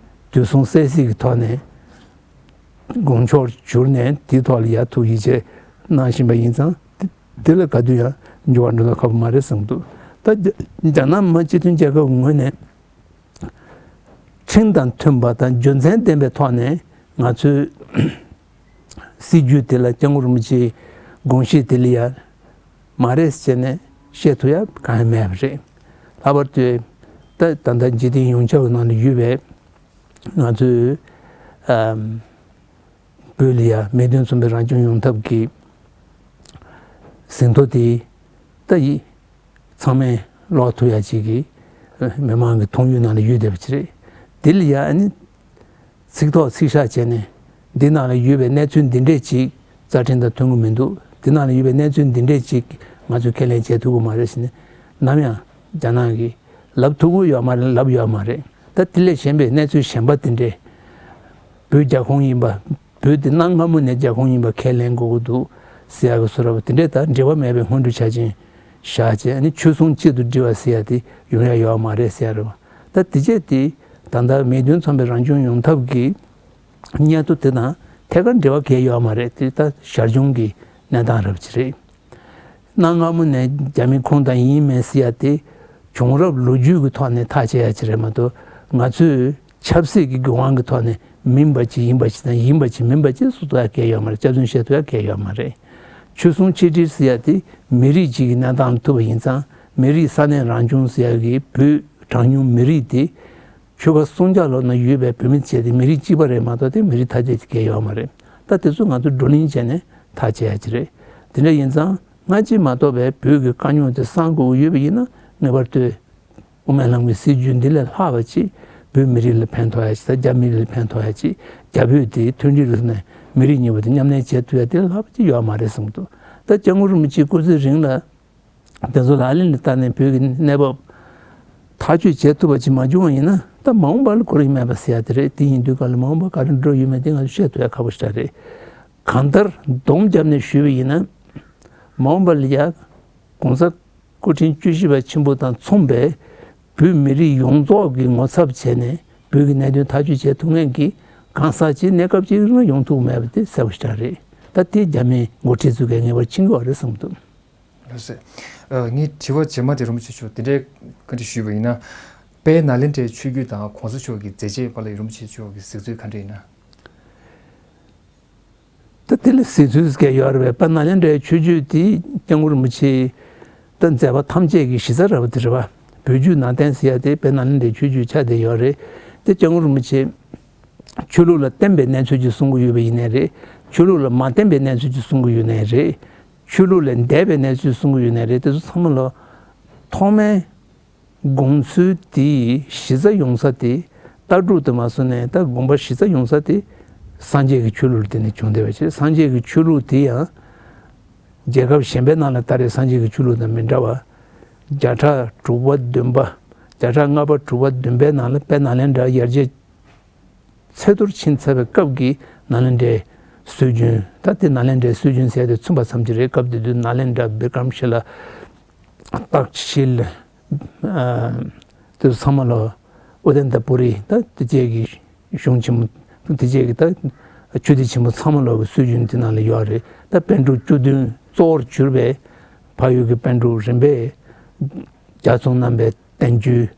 དུས་གསུམ་གསལ་གཟིགས་ཀྱི་ཐོག་ནས་དགོངས་འཆར་བསྒྱུར་ནས་དེའི་ཐོག་ལ་ཡར་ཐུགས་ཡིད་ཆེས་གནང་བཞིན་པ་ཡིན་ཙང་དེ་དེ་ལ་ག་དུས་ཡང་འགྱུར་བ་འགྲོ་ཐབས་ཁག་པོ་མ་རེད་བསམ་འདུག་ད་རྒྱ་རྒྱ་ནག་མི་དམངས་སྤྱི་མཐུན་རྒྱལ་ཁབ་ཀྱི་ངོས་ནས། ཁྲིམས་དང་མཐུན་པ་དང་རྒྱུ་མཚན་ལྡན་པའི་ཐོག་ནས་ང་ཚོའི་སྲིད་བྱུས་དེ་ལ་སྐྱབས་མགོན་རིན་པོ་ཆེའི་དགོངས་གཞི་དེ་ལ་ཡ་མ་རེད་ཟེར་ནས་བཤད་ཐུབ་ཡ་གང་ཡང་མེད་པ་རེད། ལྷག་པར་དུ་ད་ད་ལྟ་འཇིག་རྟེན་ཡོངས་ཁྱབ་ཀྱི་ནང་ལ་ཡོད་པའི་ང་ཚོའི་ཨམ། བོད་ལ་ཡ་མིང་དོན་མཚུངས་པའི་རང་སྐྱོང་ཡོང་ཐབས་ཀྱི་ཟིན་ཐོ་དེ་ད་ཡིད་ཚང་མས་ཀློག་ཐུབ་ཡ་ཅིག་གི་མི་མང་གི་མཐོང་ཡུལ་ནང་ལ་ཡོད་བསྡད་པ་ཅིག་རེད། དེ་ལ་ཡ་ཨ་ནི་ཚིག་ཐོག་ཚིག་བཞག་བྱས་ནས་འདི་ནང་ལ་ཡོད་པའི་གནས་ཚུལ་འདི་འདྲས་ཅིག་རྩ་ཁྲིམས་དང་མཐུན་གི་མི་འདུག་འདི་ནང་ལ་ཡོད་པའི་གནས་ཚུལ་འདི་འདྲས་ཅིག་ང་ཚོས་ཁས་ལེན་བྱེད་ཐུབ་ཀྱི་མ་རེད་ཟེར་ནས་ནམ་ཡང་རྒྱ་ནག་གིས་ལབ་ཐུབ་ཀྱི་ཡོད་མ་རེད། ལབ་ཡོད་མ་རེད། ད་དེ་ལས་གཞན་པའི་གནས་ཚུལ་གཞན་པ་དེ་འདྲས་བོད་རྒྱ་ཁོངས་ཡིན་པ། བོད་དེ་གནའ་སྔ་མོ་ནས་རྒྱ་ཁོངས་ཡིན་པ་ཁས་ལེན་དགོས་ཀྱི་འདུག་ཟེར་ཡག་གི་བཟོ་འདྲ་བ་དེ་འདྲས་ད་འབྲེལ་བ་མེད་པའི་སྔོན་འགྲོ་ཆ་ཅན་བཞག་བྱས་ནས་ཆོལ་གསུམ་གཅིག་ཏུ་སྒྲིལ་བ་ཟེར་ཡག་དེ་ཡོང་ཡག་ཡོད་མ་རེད་ཟེར་ཡག་རེད་བ། ད་དེ་བྱས་དེ་ད་ལྟ་མིང་དོན་མཚུངས་པའི་རང་སྐྱོང་ཡོང་ཐབས་ཀྱི་སྙན་ཐོ་དེ་དང་ཐད་ཀར་འབྲེལ་བ་གང་ཡང་ཡོད་མ་རེད། དེ་ད་ཞར་བྱུང་གི་གནས་སྟངས་རབ་ཅིག་རེད། གནའ་སྔ་མོ་ནས་རྒྱ་མི་ཁོངས་གཏོགས་ཡིན་མིན་ཟེར་ཡ་དེ་བྱུང་རབས་ལོ་རྒྱུས་ཀྱི་ཐོག་ནས་ཐག་བཅད་ཡ་ཅིག་རེད་མ་གཏོགས་ང་ཚོས་ཆབ་སྲིད་ཀྱི་དགོས་དབང་གི་ཐོག་ནས་མིན་པ་ཅིག་ཡིན་པ་ཅིག་དང་ཡིན་པ་ཅིག་མིན་པ་ཅིག་སུ་གཏོགས་ཡ་གང་ཡོད་མ་རེད། གཅིག་མཚུངས་བཤད་ཐུབ་ཡ་གང་ཡོད་མ་རེད། ཆོལ་གསུམ་ཆིག་སྒྲིལ་ཟེར་ཡ་དེ་མི་རིགས་གཅིག་གི་གནས་སྟངས་ལ་ཐུག་པ་ཡིན་ཙང་མི་རིགས་ས་གནས་རང་སྐྱོང་ཟེར་ཡ་གི་བོད་ གྲངས་ཉུང་མི་རིགས་དེ་ཆོལ་ཁ་སུམ་བརྒྱ་ལོགས་ན་ཡོད་པའི་བོད་མི་བྱས་ཏེ་མི་རིགས་གཅིག་པ་རེད་མ་གཏོགས་དེ་མི་རིགས་ཐ་དད་ཅིག་གས་ཡོད་མ་རེད། ད་དེ་ཚོ་ང་ཚོ་བགྲོ་གླེང་བྱས་ནས་ཐག་བཅད་ཡ་ཅིག་རེད། དེ་འདྲ་ཡིན་ཙང་སྔ་ཕྱི་མ་གཏོགས་པའི་བོད་ཀྱི་དཀའ་རྙོག་དེ་སངས་དགོས་ཀྱི་ཡོད་པ་ཡིན་ན་ངེས་པར་དུ་དབུ་མའི་ལམ་གྱི་སྲིད་བྱུས་འདི་ལས་ལྷག་པ་ཅིག་བོད་མི་རིགས་ལ་ཕན་ཐོགས་ཡ་ཅིག་དང་རྒྱ་མི་རིགས་ལ་ཕན་ཐོགས་ཡ་ཅིག་རྒྱ་བོད་དེ་མཐུན་སྒྲིལ་ལ་ནས་མི་རིགས་གཉིས་པོ་དེ་མཉམ་གནས་བྱེད་ཐུབ་ཡ་དེ་ལས་ལྷག་པ་ཅིག་ཡོད་མ་རེད་བསམ་གྱི་འདུག་ད་སྐྱབས་མགོན་རིན་པོ་ཆེའི་སྐུ་ཚེ་རིང་ལ་དེ་ཚོ་ལག་ལེན་ལ་བསྟར་ནས་བོད་ཀྱི་གནས་བབ་ཐག་གཅོད་བྱེད་ཐུབ་པ་ཅིག་མ་བྱུང་བ་ཡིན་ན་ད་མ་འོངས་པ་ལ་ཁོར་ཡུག་མེད་པ་ཟེར་ཡ་དེ་རེད། དེ་ཡིན་དུས་ག་ལ་མ་འོངས་པ་ག་རེ་འགྲོ་ཡོད་མེད་དེ་ང་ཚོ་བཤད་ཐུབ་ཡ་ཁག་པོ་ཞིག་རེད། གང་ལྟར་སྡོམ་བརྒྱབ་ནས་ཞུས་པ་ཡིན་ན་མ་འོངས་པ་ལ་ཡ་༸གོང་ས་སྐུ་ཕྲེང་བཅུ་བཞི་པ་ཆེན་པོ་དང་མཚུངས་པའི་བོད་མི་རིགས་ཡོངས་རྫོགས་ཀྱི་ངོ་ཚབ་བྱས་ནས་བོད་ཀྱི་གནད་དོན་ཐག་གཅོད་བྱེད་ཐུབ་མཁན་གྱི་གང་ཟག་ཅིག་གནས་སྐབས་ཅིག་རིང་ལ་ཡོང་ཐུབ་མེད་པ་དེ་གསལ་པོ་ཞིག་རེད། ད་དེ་རྒྱ་མིའི་འགོ་ཁྲིད་ཚོ་གས་ངེས་པར་མཁྱེན་གྱི་ཡོད་རེད་བསམ་གྱི་འདུག་ལགས་སོ། ཨ། ངའི་དྲི་བ་རྗེས་མ་དེ་རིན་པོ་ཆེ་མཆོག་དེ་འདྲའི་བཀའ་འདྲི་ཞུས་པ་ཡིན་ན། དཔལ་ནཱ་ལེནྡྲའི་ཆོས་བརྒྱུད་དང་༸གོང་ས་མཆོག་གི་མཛད་རྗེས་བར་ལ་རིན་པོ་ཆེ་མཆོག་གི་གཟིགས་ཚུལ་ག་འདྲ་ཡིན་ན། ད་དེ་ལ་གཟིགས་ཚུལ་གས་ཡོད་རེད་པས། དཔལ་ནཱ་ལེནྡྲའི་ཆོས་བརྒྱུད་དེ་སྐྱབས་མགོན་རིན་པོ་ཆེའི་ད་མཛད་པ་ཐམས་ཅད་ཀྱི་གཞི་རྩ་ར་བ་དེ་རེད་པ། བོད་བརྒྱུད་ནང་བསྟན་ཟེར་ཡ་དེ་དཔལ་ནཱ་ལེནྡྲའི་ཆོས་བརྒྱུད་ཆགས་བསྡད་ཡོད་རེད། དེ་སྐྱབས་མགོན་རིན་པོ་ཆེ་ཆོས་ལུགས་ལ་བརྟེན་པའི་གནས་ཚུལ་ཅིག་གསུང་གི་ཡོད་པ་ཡིན་ནའི་རེད། ཆོས་ལུགས་ལ་མ་བརྟེན་པའི་གནས་ཚུལ་ཅིག་གསུང་གི་ཡོད་ནའི་རེད། ཆོས་ལུགས་ལས་འདས་པའི་གནས་ཚུལ་གསུང་གི་ཡོད་ནའི་རེད། དེ་ཚོ་ཚང་མ་ལ་ཐོག་མའི་དགོངས་ཚུལ་དེའི་གཞི་རྩ་ཡོང་ས་དེ། ལྟ་གྲུབ་དུ་མ་སོང་ནས་ད་དགོངས་པ་གཞི་རྩ་ཡོང་ས་དེ་སངས་རྒྱས་ཀྱི་ཆོས་ལུགས་ལ་བརྟེན་ནས་བྱུང་བསྡད་པ་ཞིག་སངས་རྒྱས་ཀྱི་ཆོས་ལུགས་དེ་ཡང་རྒྱལ་ཁབ་གཞན་པའི་ནང་ལ་ད་རེས་སངས་རྒྱས་ཀྱི་ཆོས་ལུགས་དང་མི་འདྲ་བ། བརྒྱ་ཕྲག་དྲུག་པ་བདུན་པ། བརྒྱ་ཕྲག་ལྔ་པ་དྲུག་པ་བདུན་པའི་ནང་ལ་དཔལ་ནཱ་ལེནྡྲ་ཡར་རྒྱས་ཚད་མཐོར་ཕྱིན་ཚར་བའི་སྐབས་ཀྱི་ནཱ་ལེནྡྲའི་སྲོལ་རྒྱུན། ད་དེ་ནཱ་ལེནྡྲའི་སྲོལ་རྒྱུན་ཟེར་ཡ་དེ་མཚོན་པ་ཙམ་གྱི་རེད། སྐབས་དེ་དུས་ནཱ་ལེནྡྲ་བི་ཀྲམ་ཤི་ལ། ཏཀ་ཤིལ། ཨ། དེ་ཚོ་ཚང་མ་ལ་ཨུ་དན་ཏ་པུ་རི་ད་དེ་རྗེས་ཀྱི་གཞུང་ཆེན་མོ། དེ་རྗེས་ཀྱི་ད་ཆོས་སྡེ་ཆེན་མོ་ཚང་མ་ལ་གི་སྲོལ་རྒྱུན་དེ་ནང་ལ་ཡོད་རེད། ད་པཎ་གྲུབ་བཅུ་བདུན་གཙོ་བོར་གྱུར་པའི་ཕ་ཡུལ་གྱི་པཎ་གྲུབ་རིམ་པས་རྒྱ་མཚོ་རྣམ་པའི་བསྟན་བཅོས་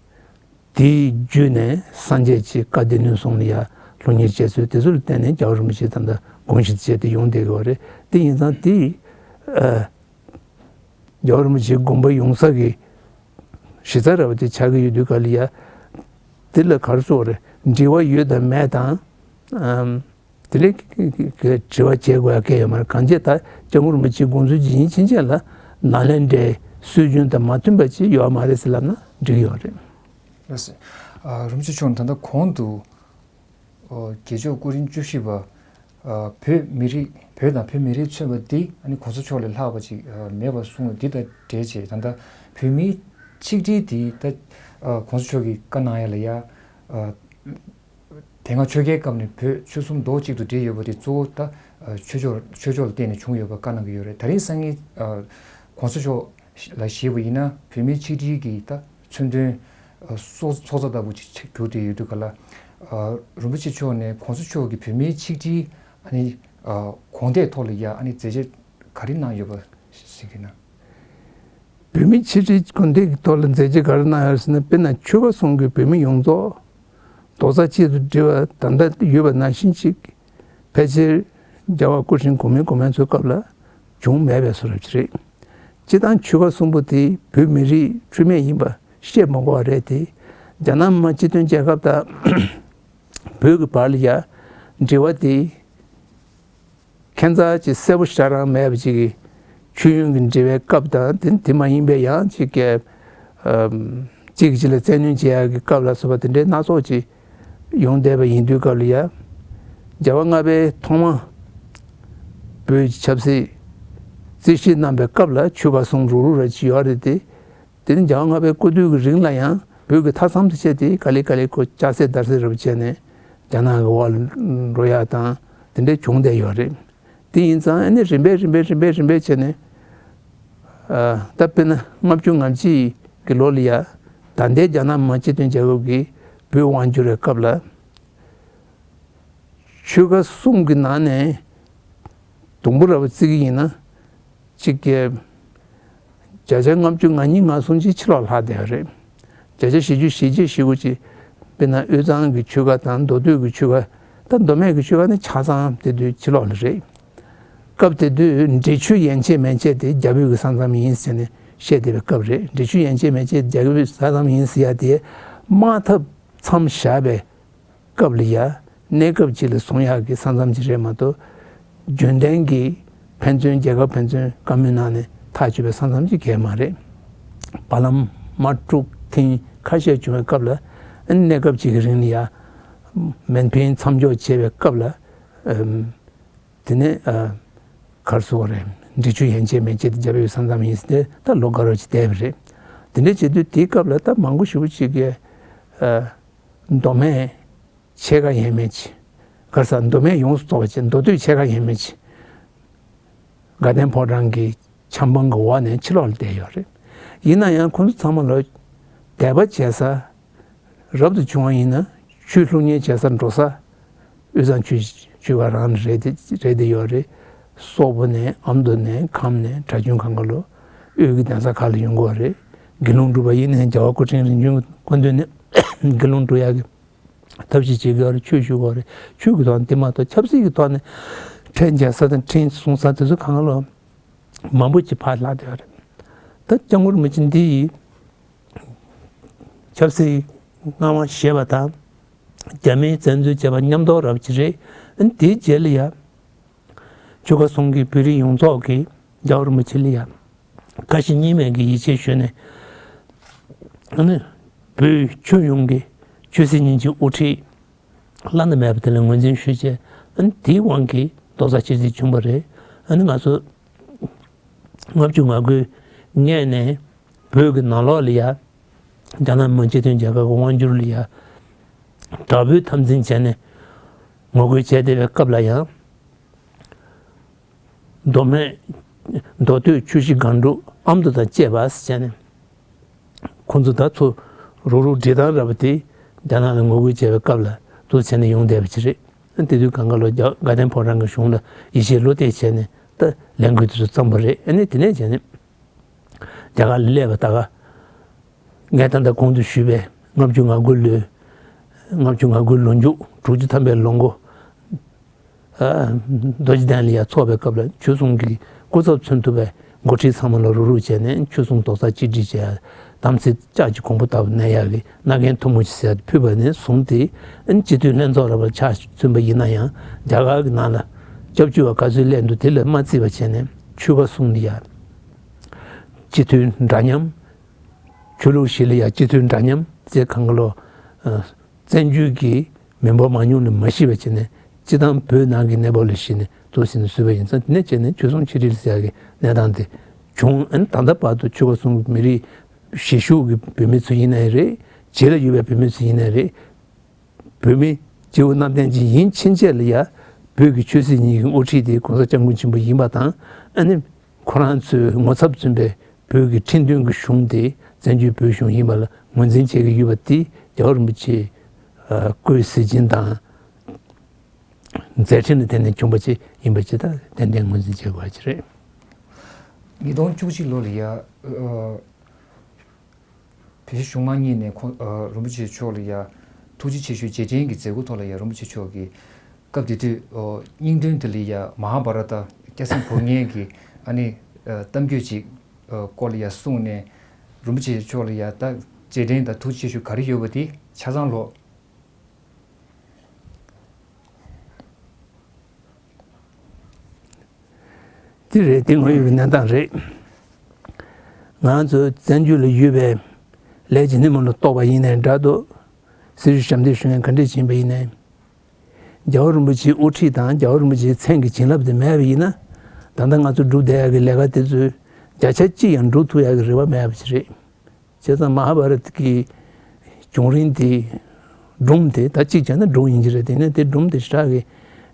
དེའི་བརྒྱུད་ནས་སངས་རྒྱས་ཀྱི་བཀའ་སྡེ་སྣོད་གསུམ་ལ་ཡ་སློབ་གཉེར་བྱས་ཚུལ་དེ་ཚོ་ལ་བརྟེན་ནས་རྒྱལ་བ་རིན་པོ་ཆེ་ད་ལྟ་དགོངས་གཞི་བྱས་ཏེ་ཡོང་བསྡད་ཀྱི་ཡོད་རེད། དེ་ཡིན་ཙང་དེ། ཨ། རྒྱལ་བ་རིན་པོ་ཆེའི་དགོངས་པ་ཡོང་ས་གི་གཞི་རྩ་ར་བ་དེ་ཆགས་ཀྱི་ཡོད་དུས་ག་ལ་ཡ། དེ་ལ་ག་རེ་ཟེར་དགོས་རེད། འབྲེལ་བ་ཡོད་དང་མེད་དང་། ཨམ། དེ་ལས་དྲི་བ་བྱེད་དགོས་ཡ་གང་ཡང་ཡོད་མ་རེད། གང་བྱས་ད་སྐྱབས་མགོན་རིན་པོ་ཆེའི་དགོངས་ཚུལ་ཇི་བཞིན་ཕྱིན་ཆད་ལ་ནཱ་ལེནྡྲའི་སྲོལ་རྒྱུན་དང་མ་མཐུན་པ་ཅིག་ཡོད་མ་རེད་ཟེར་ལབ་ན་འགྲིག་གི་ཡོད་རེད། ལགས་སོ། ཨ། རིན་པོ་ཆེ་མཆོག་ད་ལྟ་གོང་དུ། ཨོ། རྒྱལ་མཆོག་སྐུ་ཕྲེང་བཅུ་བཞི་པ། ཨ། བོད་མི་རིགས། བོད་དང་བོད་མི་རིགས་མཚོན་པ་འདི་ཨ་ནི་གོང་ས་མཆོག་ལས་ལྷག་པ་ཅིག་ཨ། མེད་པར་གསུངས་པ་འདི་དང་འབྲེལ་བྱས་ད་ལྟ་བོད་མིའི་ཆིག་སྒྲིལ་འདི་ད་ཨ། གོང་ས་མཆོག་གིས་བཀའ་གནང་ཡ་ལ་ཡ། ཨ། དེ་སྔ་ཆོས་རྒྱལ་སྐབས་ནས་བོད་ཆོལ་གསུམ་རྡོག་གཅིག་ཏུ་སྒྲིལ་ཡོད་པ་དེ་གཙོ་བོ་ད་ཨ། ཆོས་ཕྱོགས་ཆོས་ཕྱོགས་ལ་བརྟེན་ནས་བྱུང་ཡོད་པ་བཀའ་གནང་གི་ཡོད་རེད། ད་རིང་སང་ཉིན་ཨ། གོང་ས་མཆོག་ལ་ཞུས་པ་ཡིན་ན་བོད་མིའི་ཆིག་སྒྲིལ་གྱི་ད་མཚོན་དོན་སྲོག་ཚོགས་ཚ་ལྟ་བུ་ཅིག་གྱུར་ཏེ་ཡོད་དུས་ག་ལ། རིན་པོ་ཆེ་མཆོག་ནས་གོང་ས་མཆོག་གིས་བོད་མིའི་ཆིག་སྒྲིལ་ཨ་ནི་གོང་འདེགས་ཐོག་ལ་ཡ་ཨ་ནི་མཛད་རྗེས་ག་རེ་གནང་ཡོད་པ་གཟིགས་ཀྱི་ན། བོད་མིའི་ཆིག་སྒྲིལ་གོང་འདེགས་ཀྱི་ཐོག་ལ་མཛད་རྗེས་ག་རེ་གནང་ཡོད་ཟེར་ན། དཔེར་ན་ཆོལ་ཁ་གསུམ་གྱི་བོད་མི་ཡོངས་རྫོགས་རྡོག་རྩ་གཅིག་ཏུ་སྒྲིལ་བ་ད་ལྟ་ཡོད་པ་ནང་བཞིན་ཅིག་ཕལ་ཆེར་རྒྱལ་བ་སྐུ་ཕྲེང་གོང་མའི་གོང་མའི་ཚོའི་སྐབས་ལ་བྱུང་མེད་པའི་བཟོ་འདྲ་ཅིག་རེད། སྤྱིར་བཏང་ཆོལ་ཁ་གསུམ་པོ་དེ་བོད་མི་རིགས་འཁྲུལ་མེད་ཡིན་པ་བཤད་མ་དགོས་པ་རེད་དེ། རྒྱ་ནག་མི་དམངས་སྤྱི་མཐུན་རྒྱལ་ཁབ་དང་བོད་ཀྱི་བར་ལ་ཡ་འབྲེལ་བ་དེ་ཁྱད་མཚར་ཅིག་གསལ་པོ་ཞེ་དྲག་རང་མེད་པ་ཅིག་གི་ཆོས་ཡོན་གྱི་འབྲེལ་བའི་སྐབས་དང་དེ་དེ་མ་ཡིན་པའི་ཡང་ཅིག་གི་ཨམ། གཅིག་གིས་གཅིག་ལ་བཙན་གནོན་བྱེད་ཡག་གི་སྐབས་ལ་སོགས་པ་དེ་འདྲའི་སྣ་ཚོགས་ཅིག་ཡོང་བསྡད་པ་ཡིན་དུས་སྐབས་ལ་ཡ། རྒྱལ་བ་ལྔ་པས་ཐོག་མ་བོད་ཀྱི་ཆབ་སྲིད་རྩིས་ཞིབ་གནང་པའི་སྐབས་ལ་ཆོལ་ཁ་གསུམ་རུག་རུག་ར་ཅིག་ཡོད་རེད་དེ། དེ་ནི་རྒྱལ་བ་ལྔ་པའི་སྐུ་དུས་ཀྱི་རིང་ལ་ཡང་བོད་ཀྱི་མཐའ་མཚམས་སུ་བྱས་ཏེ་ག་ལེ་ག་ལེ་ཁོ་ལྕགས་སྲེག་བརྡར་སྲེག་ར་བ་བྱས་ནས་རྒྱ་ནག་གི་འོག་ལ་འགྲོ་ཡག་དང་དེ་འདྲའི་བྱུང་བསྡད་ཡོད་རེད། དེ་ཡིན་ཙང་ཨ་ནི་རིམ་པས་རིམ་པས་རིམ་པས་རིམ་པས་བྱས་ནས། ཨ། ད་དཔེར་ན་ལྔ་བཅུ་ང་གཅིག་གི་ལོ་ལ་ཡ་ད་ལྟའི་རྒྱ་ནག་མི་དམངས་སྤྱི་མཐུན་རྒྱལ་ཁབ་ཀྱི་བོད་དབང་བསྒྱུར་བའི་སྐབས་ལ། ཆོལ་ཁ་གསུམ་གྱི་ནང་ནས་དུམ་བུ་ར་བ་བརྩི་གི་ཡིན་ན། གཅིག་གི་བརྒྱ་ཆ་ལྔ་བཅུ་ང་གཉིས་ང་གསུམ་ཅིག་ཕྱི་ལོགས་ལྷག་བསྡད་ཡོད་རེད། བརྒྱ་ཆ་བཞི་བཅུ་ཞེ་གཅིག་ཞེ་དགུ་ཅིག་དཔེར་ན་དབུས་གཙང་གི་ཆོལ་ཁ་དང་མདོ་སྟོད་ཀྱི་ཆོལ་ཁ་དང་མདོ་སྨད་ཀྱི་ཆོལ་ཁ་ནི་ཆ་ཚང་དེ་དུས་ཕྱི་ལོགས་ལ་རེད། སྐབས་དེ་དུས་འབྲེལ་ཆོད་ཡན་ཆད་མན་ཆད་དེ་རྒྱ་བོད་ཀྱི་ས་མཚམས་ཡིན་ཟེར་ནས་ བཤད་བསྡད་པའི་སྐབས་རེད། འབྲི་ཆུ་ཡན་ཆད་མན་ཆད་རྒྱ་གར་ས་མཚམས་ཡིན་ཟེར་ཡ་དེ་དམག་འཐབ་མཚམས་བཞག་པའི་སྐབས་ལ་ཡ། གནས་སྐབས་ཅིག་ལ་བཟུང་ཡག་གི་ས་མཚམས་ཅིག་རེད་མ་གཏོགས། རྒྱུན་ལྡན་གྱི་ཕན་ཚུན་རྒྱལ་ཁབ་ཕན་ཚུན་བཀའ་མོལ་གནང་ནས་ཐག་གཅོད་པའི་ས་མཚམས་ཅིག་གང་ཡང་མ་རེད། བར་ལམ་དམག་འཁྲུག་ཐེངས་ཁ་ཤས་བྱུང་བའི་སྐབས་ལ་གནས་སྐབས་ཅིག་གི་རིང་ལ་ཡ། མེན་ཕིན་མཚམས་འཇོག་བྱས་པའི་སྐབས་ལ། ཨམ། དེ་ནས་ཨ། ག་རེ་ཟེར་དགོས་རེད། འབྲི་ཆུ་ཡན་ཆད་མན་ཆད་དེ་རྒྱ་བོད་ས་མཚམས་ཡིན་ཟེར་ཏེ་ད་ལོ་འགའ་རེ་ཅིག་བསྡད་པ་རེད། དེ་འདྲ་བྱེད་དུས་དེའི་སྐབས་ལ་ད་མང་པོ་ཞེ་པོ་ཅིག་གིས་ཨ། མདོ་སྨད་ཕྱེད་ཀ་ཡས་མས་ཅིག་ག་རེ་ཟེར། མདོ་སྨད་ཡོངས་སུ་རྫོགས་པ་ཅིག་མདོ་སྟོད་ཕྱེད་ཀ་ཡས་མས་ཅིག་དགའ་ལྡན་ཕོ་བྲང་གི་ཆབ་འབངས་ཀྱི་འོག་ནས་ཕྱི་ལོགས་ལ་བསྡད་ཡོད་རེད། ཡིན་ན་ཡང་ཁོང་ཚོ་ཚང་མ་ལོ་དད་པ་བྱེད་ས་རབ་ཏུ་བྱུང་བ་ཡིན་ན་ཆོས་སློབ་གཉེར་བྱེད་སར་འགྲོ་ས་དབུས་གཙང་ཆོས་ཆོས་སྒར་རང་རེད་དེ་རེད་དེ་ཡོད་རེད། སོག་པོ་ནས་ཨ་མདོ་ནས་ཁམས་ནས་གྲྭ་རྒྱུན་གང་ག་ལོ་དབུས་ཀྱི་གདན་ས་ཁག་ལ་ཡོང་གི་ཡོད་རེད། དགེ་སློང་སྒྲུབ་པ་ཡིན་ནའི་རྒྱལ་བ་སྐུ་ཕྲེང་རིམ་བྱོན་སྐུ་མདུན་ནས་དགེ་སློང་སྒྲུབ་ཡག་གི་ཐབས་ཤེས་བྱེད་དགོས་རེད། ཆོས་ཞུ་དགོས་རེད། ཆོས་ཀྱི་ཐོག་ནས་དེ་མ་གཏོགས་ཆབ་སྲིད་ཀྱི་ཐོག་ནས་ཁྲལ་འཇལ་ས་དང་ཁྲིམས་སྲུང་ས་དེ་ཚོ་གང་ལ་མང་པོ་ཅིག་ཕར་ལྷག་བསྡད་ཡོད་རེད། ད་སྐྱབས་མགོན་རིན་པོ་ཆེ་འདི་ཡིས་ཆབ་སྲིད་སྔ་མ་བཞེས་པ་དང་རྒྱ་མིའི་བཙན་འཛུལ་བྱས་པ་མཉམ་དུ་རབ་ཀྱི་རེད། དེའི་རྗེས་ལ་ཡ། ཆོལ་ཁ་གསུམ་གྱི་བོད་རིགས་ཡོངས་རྫོགས་ཀྱིས་རྒྱལ་བ་རིན་པོ་ཆེ་ལ་ཡ། ཁ་ཞེ་གཉིས་མེད་ཀྱི་ཡིད་ཆེས་ཞུས་ནས། ཨ་ནི་བོད་ཁྱོན་ཡོངས་ཀྱི་ཆོས་སྲིད་གཉིས་ཀྱི་དབུ་ཁྲིད་བླ་ན་མེད་པ་དེ་ལ་ངོས་འཛིན་ཞུས་རྗེས། ཨ་ནི་དེའི་དབང་གིས་རྡོག་རྩ་གཅིག་སྒྲིལ་བྱུང་བ་རེད། ཨ་ནི་ང་ཚོ་ལྔ་བཅུ་ང་དགུའི་སྔས་ནས་བོད་ཀྱི་ནང་ལོགས་ལ་ཡ། རྒྱ་ནག་མི་དམངས་སྤྱི་མཐུན་རྒྱལ་ཁབ་ཀྱི་དབང་བསྒྱུར་ལ་ཡ། དྲག་པོའི་འཐབ་འཛིང་བྱས་ནས་ངོ་རྒོལ་བྱས་བསྡད་པའི་སྐབས་ལ་ཡང་། མདོ་སྨད། མདོ་སྟོད་ཆུ་བཞི་སྒང་དྲུག་ཨ་མདོ་དང་བཅས་པ་ཟེར་ནས། ཁོང་ཚོ་ད་ཚོ་རུག་རུག་སྒྲིལ་སྟངས་ར་བ་དེ་རྒྱ་ནག་ལ་ངོ་རྒོལ་བྱས་པའི་སྐབས་ལ་དུ་བྱས་ནས་ཡོང་བསྡད་པ་ཅིག་རེད། དེ་དུས་གང་ག་ལོ་རྒྱ་དགའ་ལྡན་ཕོ་བྲང་གི་གཞུང་ལ་ཡིད་ཆེས་བློ་གཏད་བྱས་ནས་ད་ལས་འགུལ་དེ་ཚོ་བརྩམས་པ་རེད། ཨ་ནི་དེ་ནས་བྱས་ནས་རྒྱ་གར་ལ་སླེབས་པ་ད་ག་ངས་ད་ལྟ་གོང་དུ་ཞུས་པའི་ལྔ་བཅུ་ང་དགུ་ལོའི་ལྔ་བཅུ་ང་དགུའི་ལོ་མཇུག་དྲུག་ཅུ་ཐམ་པའི་ལོ་མགོ། ཨ། རྡོ་རྗེ་གདན་ལ་ཡ་ཚོགས་པའི་སྐབས་ལ་ཆོས་སྲུང་གི་སྐུ་ཚབ་མཚོན་ཐུབ་པའི་འགོ་ཁྲིད་ཚང་མ་ལ་རུག་རུག་བྱས་ནས་ཆོས་སྲུང་རྡོག་རྩ་གཅིག་སྒྲིལ་བྱས། དམ་ཚིག་ལྕགས་ཀྱི་གོང་བུ་ལྟ་བུ་གནས་ཡག་གི་མནའ་གན་ཐུན་མོང་ཅིག་ཟེར་ཕུལ་བ་ནས་བཟུང་སྟེ། ཨ་ནི་སྤྱི་འཐུས་ལྷན་ཚོགས་ར་བར་ཆ་མཚོན་པ་ཡིན་ན་ཡང་རྒྱ་གར་གྱི་ནང་ལ་སྐྱབས་བཅོལ་བ་ག་ཚོད་སླེབས་འདུག་དེ་ལ་མ་བརྩིས་པ་བྱས་ནས་ཆོལ་ཁ་གསུམ་ལ་ཡ་སྤྱི་འཐུས་འདྲ་མཉམ། ཆོས་ལུགས་བཞི་ལ་ཡ་སྤྱི་འཐུས་འདྲ་མཉམ་ཟེར་གང་ག་ལོ། ཨ། བཙན་བྱོལ་གྱི་མི་འབོར་མང་ཉུང་ལ་མ་གཞི་བ་བྱས་ནས་སྤྱི་བཏང་བོད་ནང་གི་གནས་བབ་ལ་གཞི་ནས་ཏོག་ཙམ་བཟོས་པ་ཡིན་ཙང་། དེ་ནས་བྱས་ནས་ཆོལ་གསུམ་ཆིག་སྒྲིལ་ཟེར་ཡག་གི་གནས་སྟངས་དེ་བྱུང་། ཨ་ནི་ད་ལྟ་བར་དུ་ཆོལ་ཁ་གསུམ་གྱི་མི་རིགས་གཞིས་བཞུགས་ཀྱི་བོད་མི་ཚོ་ཡིན་ནའི་རེད། རྗེས་ལ་ཡོད་པའི་བོད་མི་ཚོ་ཡིན་ནའི་རེད། བོད་མི་སྐྱེ་བོ་གནམ་བསྟན་ཅན་ཡིན་ཕྱིན་ཆད་ལ་ཡ་བོད་ཀྱི་ཆོས་སྲིད་གཉིས་ཀྱི་དབུ་ཁྲིད་དེ་༸གོང་ས་༸སྐྱབས་མགོན་ཆེན་པོ་ཡིན་པ་དང་། ཨ་ནི་ཁོ་རང་ཚོས་ངོ་ཚབ་མཚོན་པའི་བོད་ཀྱི་ཁྲིམས་མཐུན་གྱི་གཞུང་དེ་བཙན་བྱོལ་བོད་གཞུང་ཡིན་པ་ལ་ངོས་འཛིན་བྱེད་ཀྱི་ཡོད་པ་དེ་རྒྱལ་བ་རིན་པོ་ཆེའི་ཨ་བཀོད་གཟི་བྱིན་དང་མཛད་འཕྲིན་ལ་བརྟེན་ནས་བྱུང་བ་ཅིག་ཡིན་པ་ཅིག་ད་ཏན་ཏན་ངོས་འཛིན་བྱེད་དགོས་པ་ཅིག་རེད། ཉིས་སྟོང་བཅུ་གཅིག་ལོ་ལ་ཡ། ཨ། བོད་གཞུང་མང་གཉིས་ནས་ཁོང་། ཨ། རིན་པོ་ཆེ་མཆོག་ལ་ཡ་ཐུགས་རྗེ་ཆེ་ཞུའི་རྗེས་དྲན་གྱི་མཛད་སྒོ་ཐོག་ལ་ཡ་རིན་པོ་ཆེ་མཆོག་གིས་སྐབས་དེ་དུས། ཨ། སྙིང་དོན་དེ་ལ་ཡ་མ་ཧཱ་བྷ་ར་ཏ་སྐྱ་སེང་འབུམ་ངེ་གི་ཨ་ནི། ཨ། གཏམ་རྒྱུད་ཅིག་ཨ། སྐོར་ལ་ཡ་གསུངས་ནས་རིན་པོ་ཆེ་མཆོག་ལ་ཡ་ད་རྗེས་དྲན་དང་ཐུགས་རྗེ་ཆེ་ཞུ་ག་རེ་ཡོད་པ་དེ་ཆ་ཚང་ལོག་དེ་རེད། དེ་དངོས་ཡོད་ཀྱི་གནས་སྟངས་རེད། ང་ཚོ་བཙན་བྱོལ་ལ་ཡོད་པའི་ལས་ཀྱི་སྣེ་མོ་ལ་གཏོགས་པ་ཡིན་ནའི་འདྲ་འདུག་སྲི་ཞུ་ཞབས་འདེགས་ཞུ་མཁན་ག་འདྲས་ཡིན་པ་ཡིན་ནའི། རྒྱལ་བ་རིན་པོ་ཆེའི་དབུ་ཁྲིད་དང་རྒྱལ་བ་རིན་པོ་ཆེའི་མཚན་གྱི་བྱིན་རླབས་དེ་མེད་པ་ཡིན་ན། ད་ལྟ་ང་ཚོ་སྒྲུབ་བསྡད་ཡག་གི་ལས་ཀ་དེ་ཚོའི་བརྒྱ་ཆ་གཅིག་ཡང་འགྲུབ་ཐུབ་ཡག་གི་རེ་བ་མེད་པ་ཞིག་རེད། བྱས་ཙང་མ་ཧཱ་བྷ་རཏ་གི་བྱུང་རིམ་དེ་སྒྲུང་དེ་ད་གཅིག་བྱས་ན་སྒྲུང་ཡིན་གྱི་རེད། དེ་ནས་དེ་སྒྲུང་དེ་ཞེ་དྲག་གི་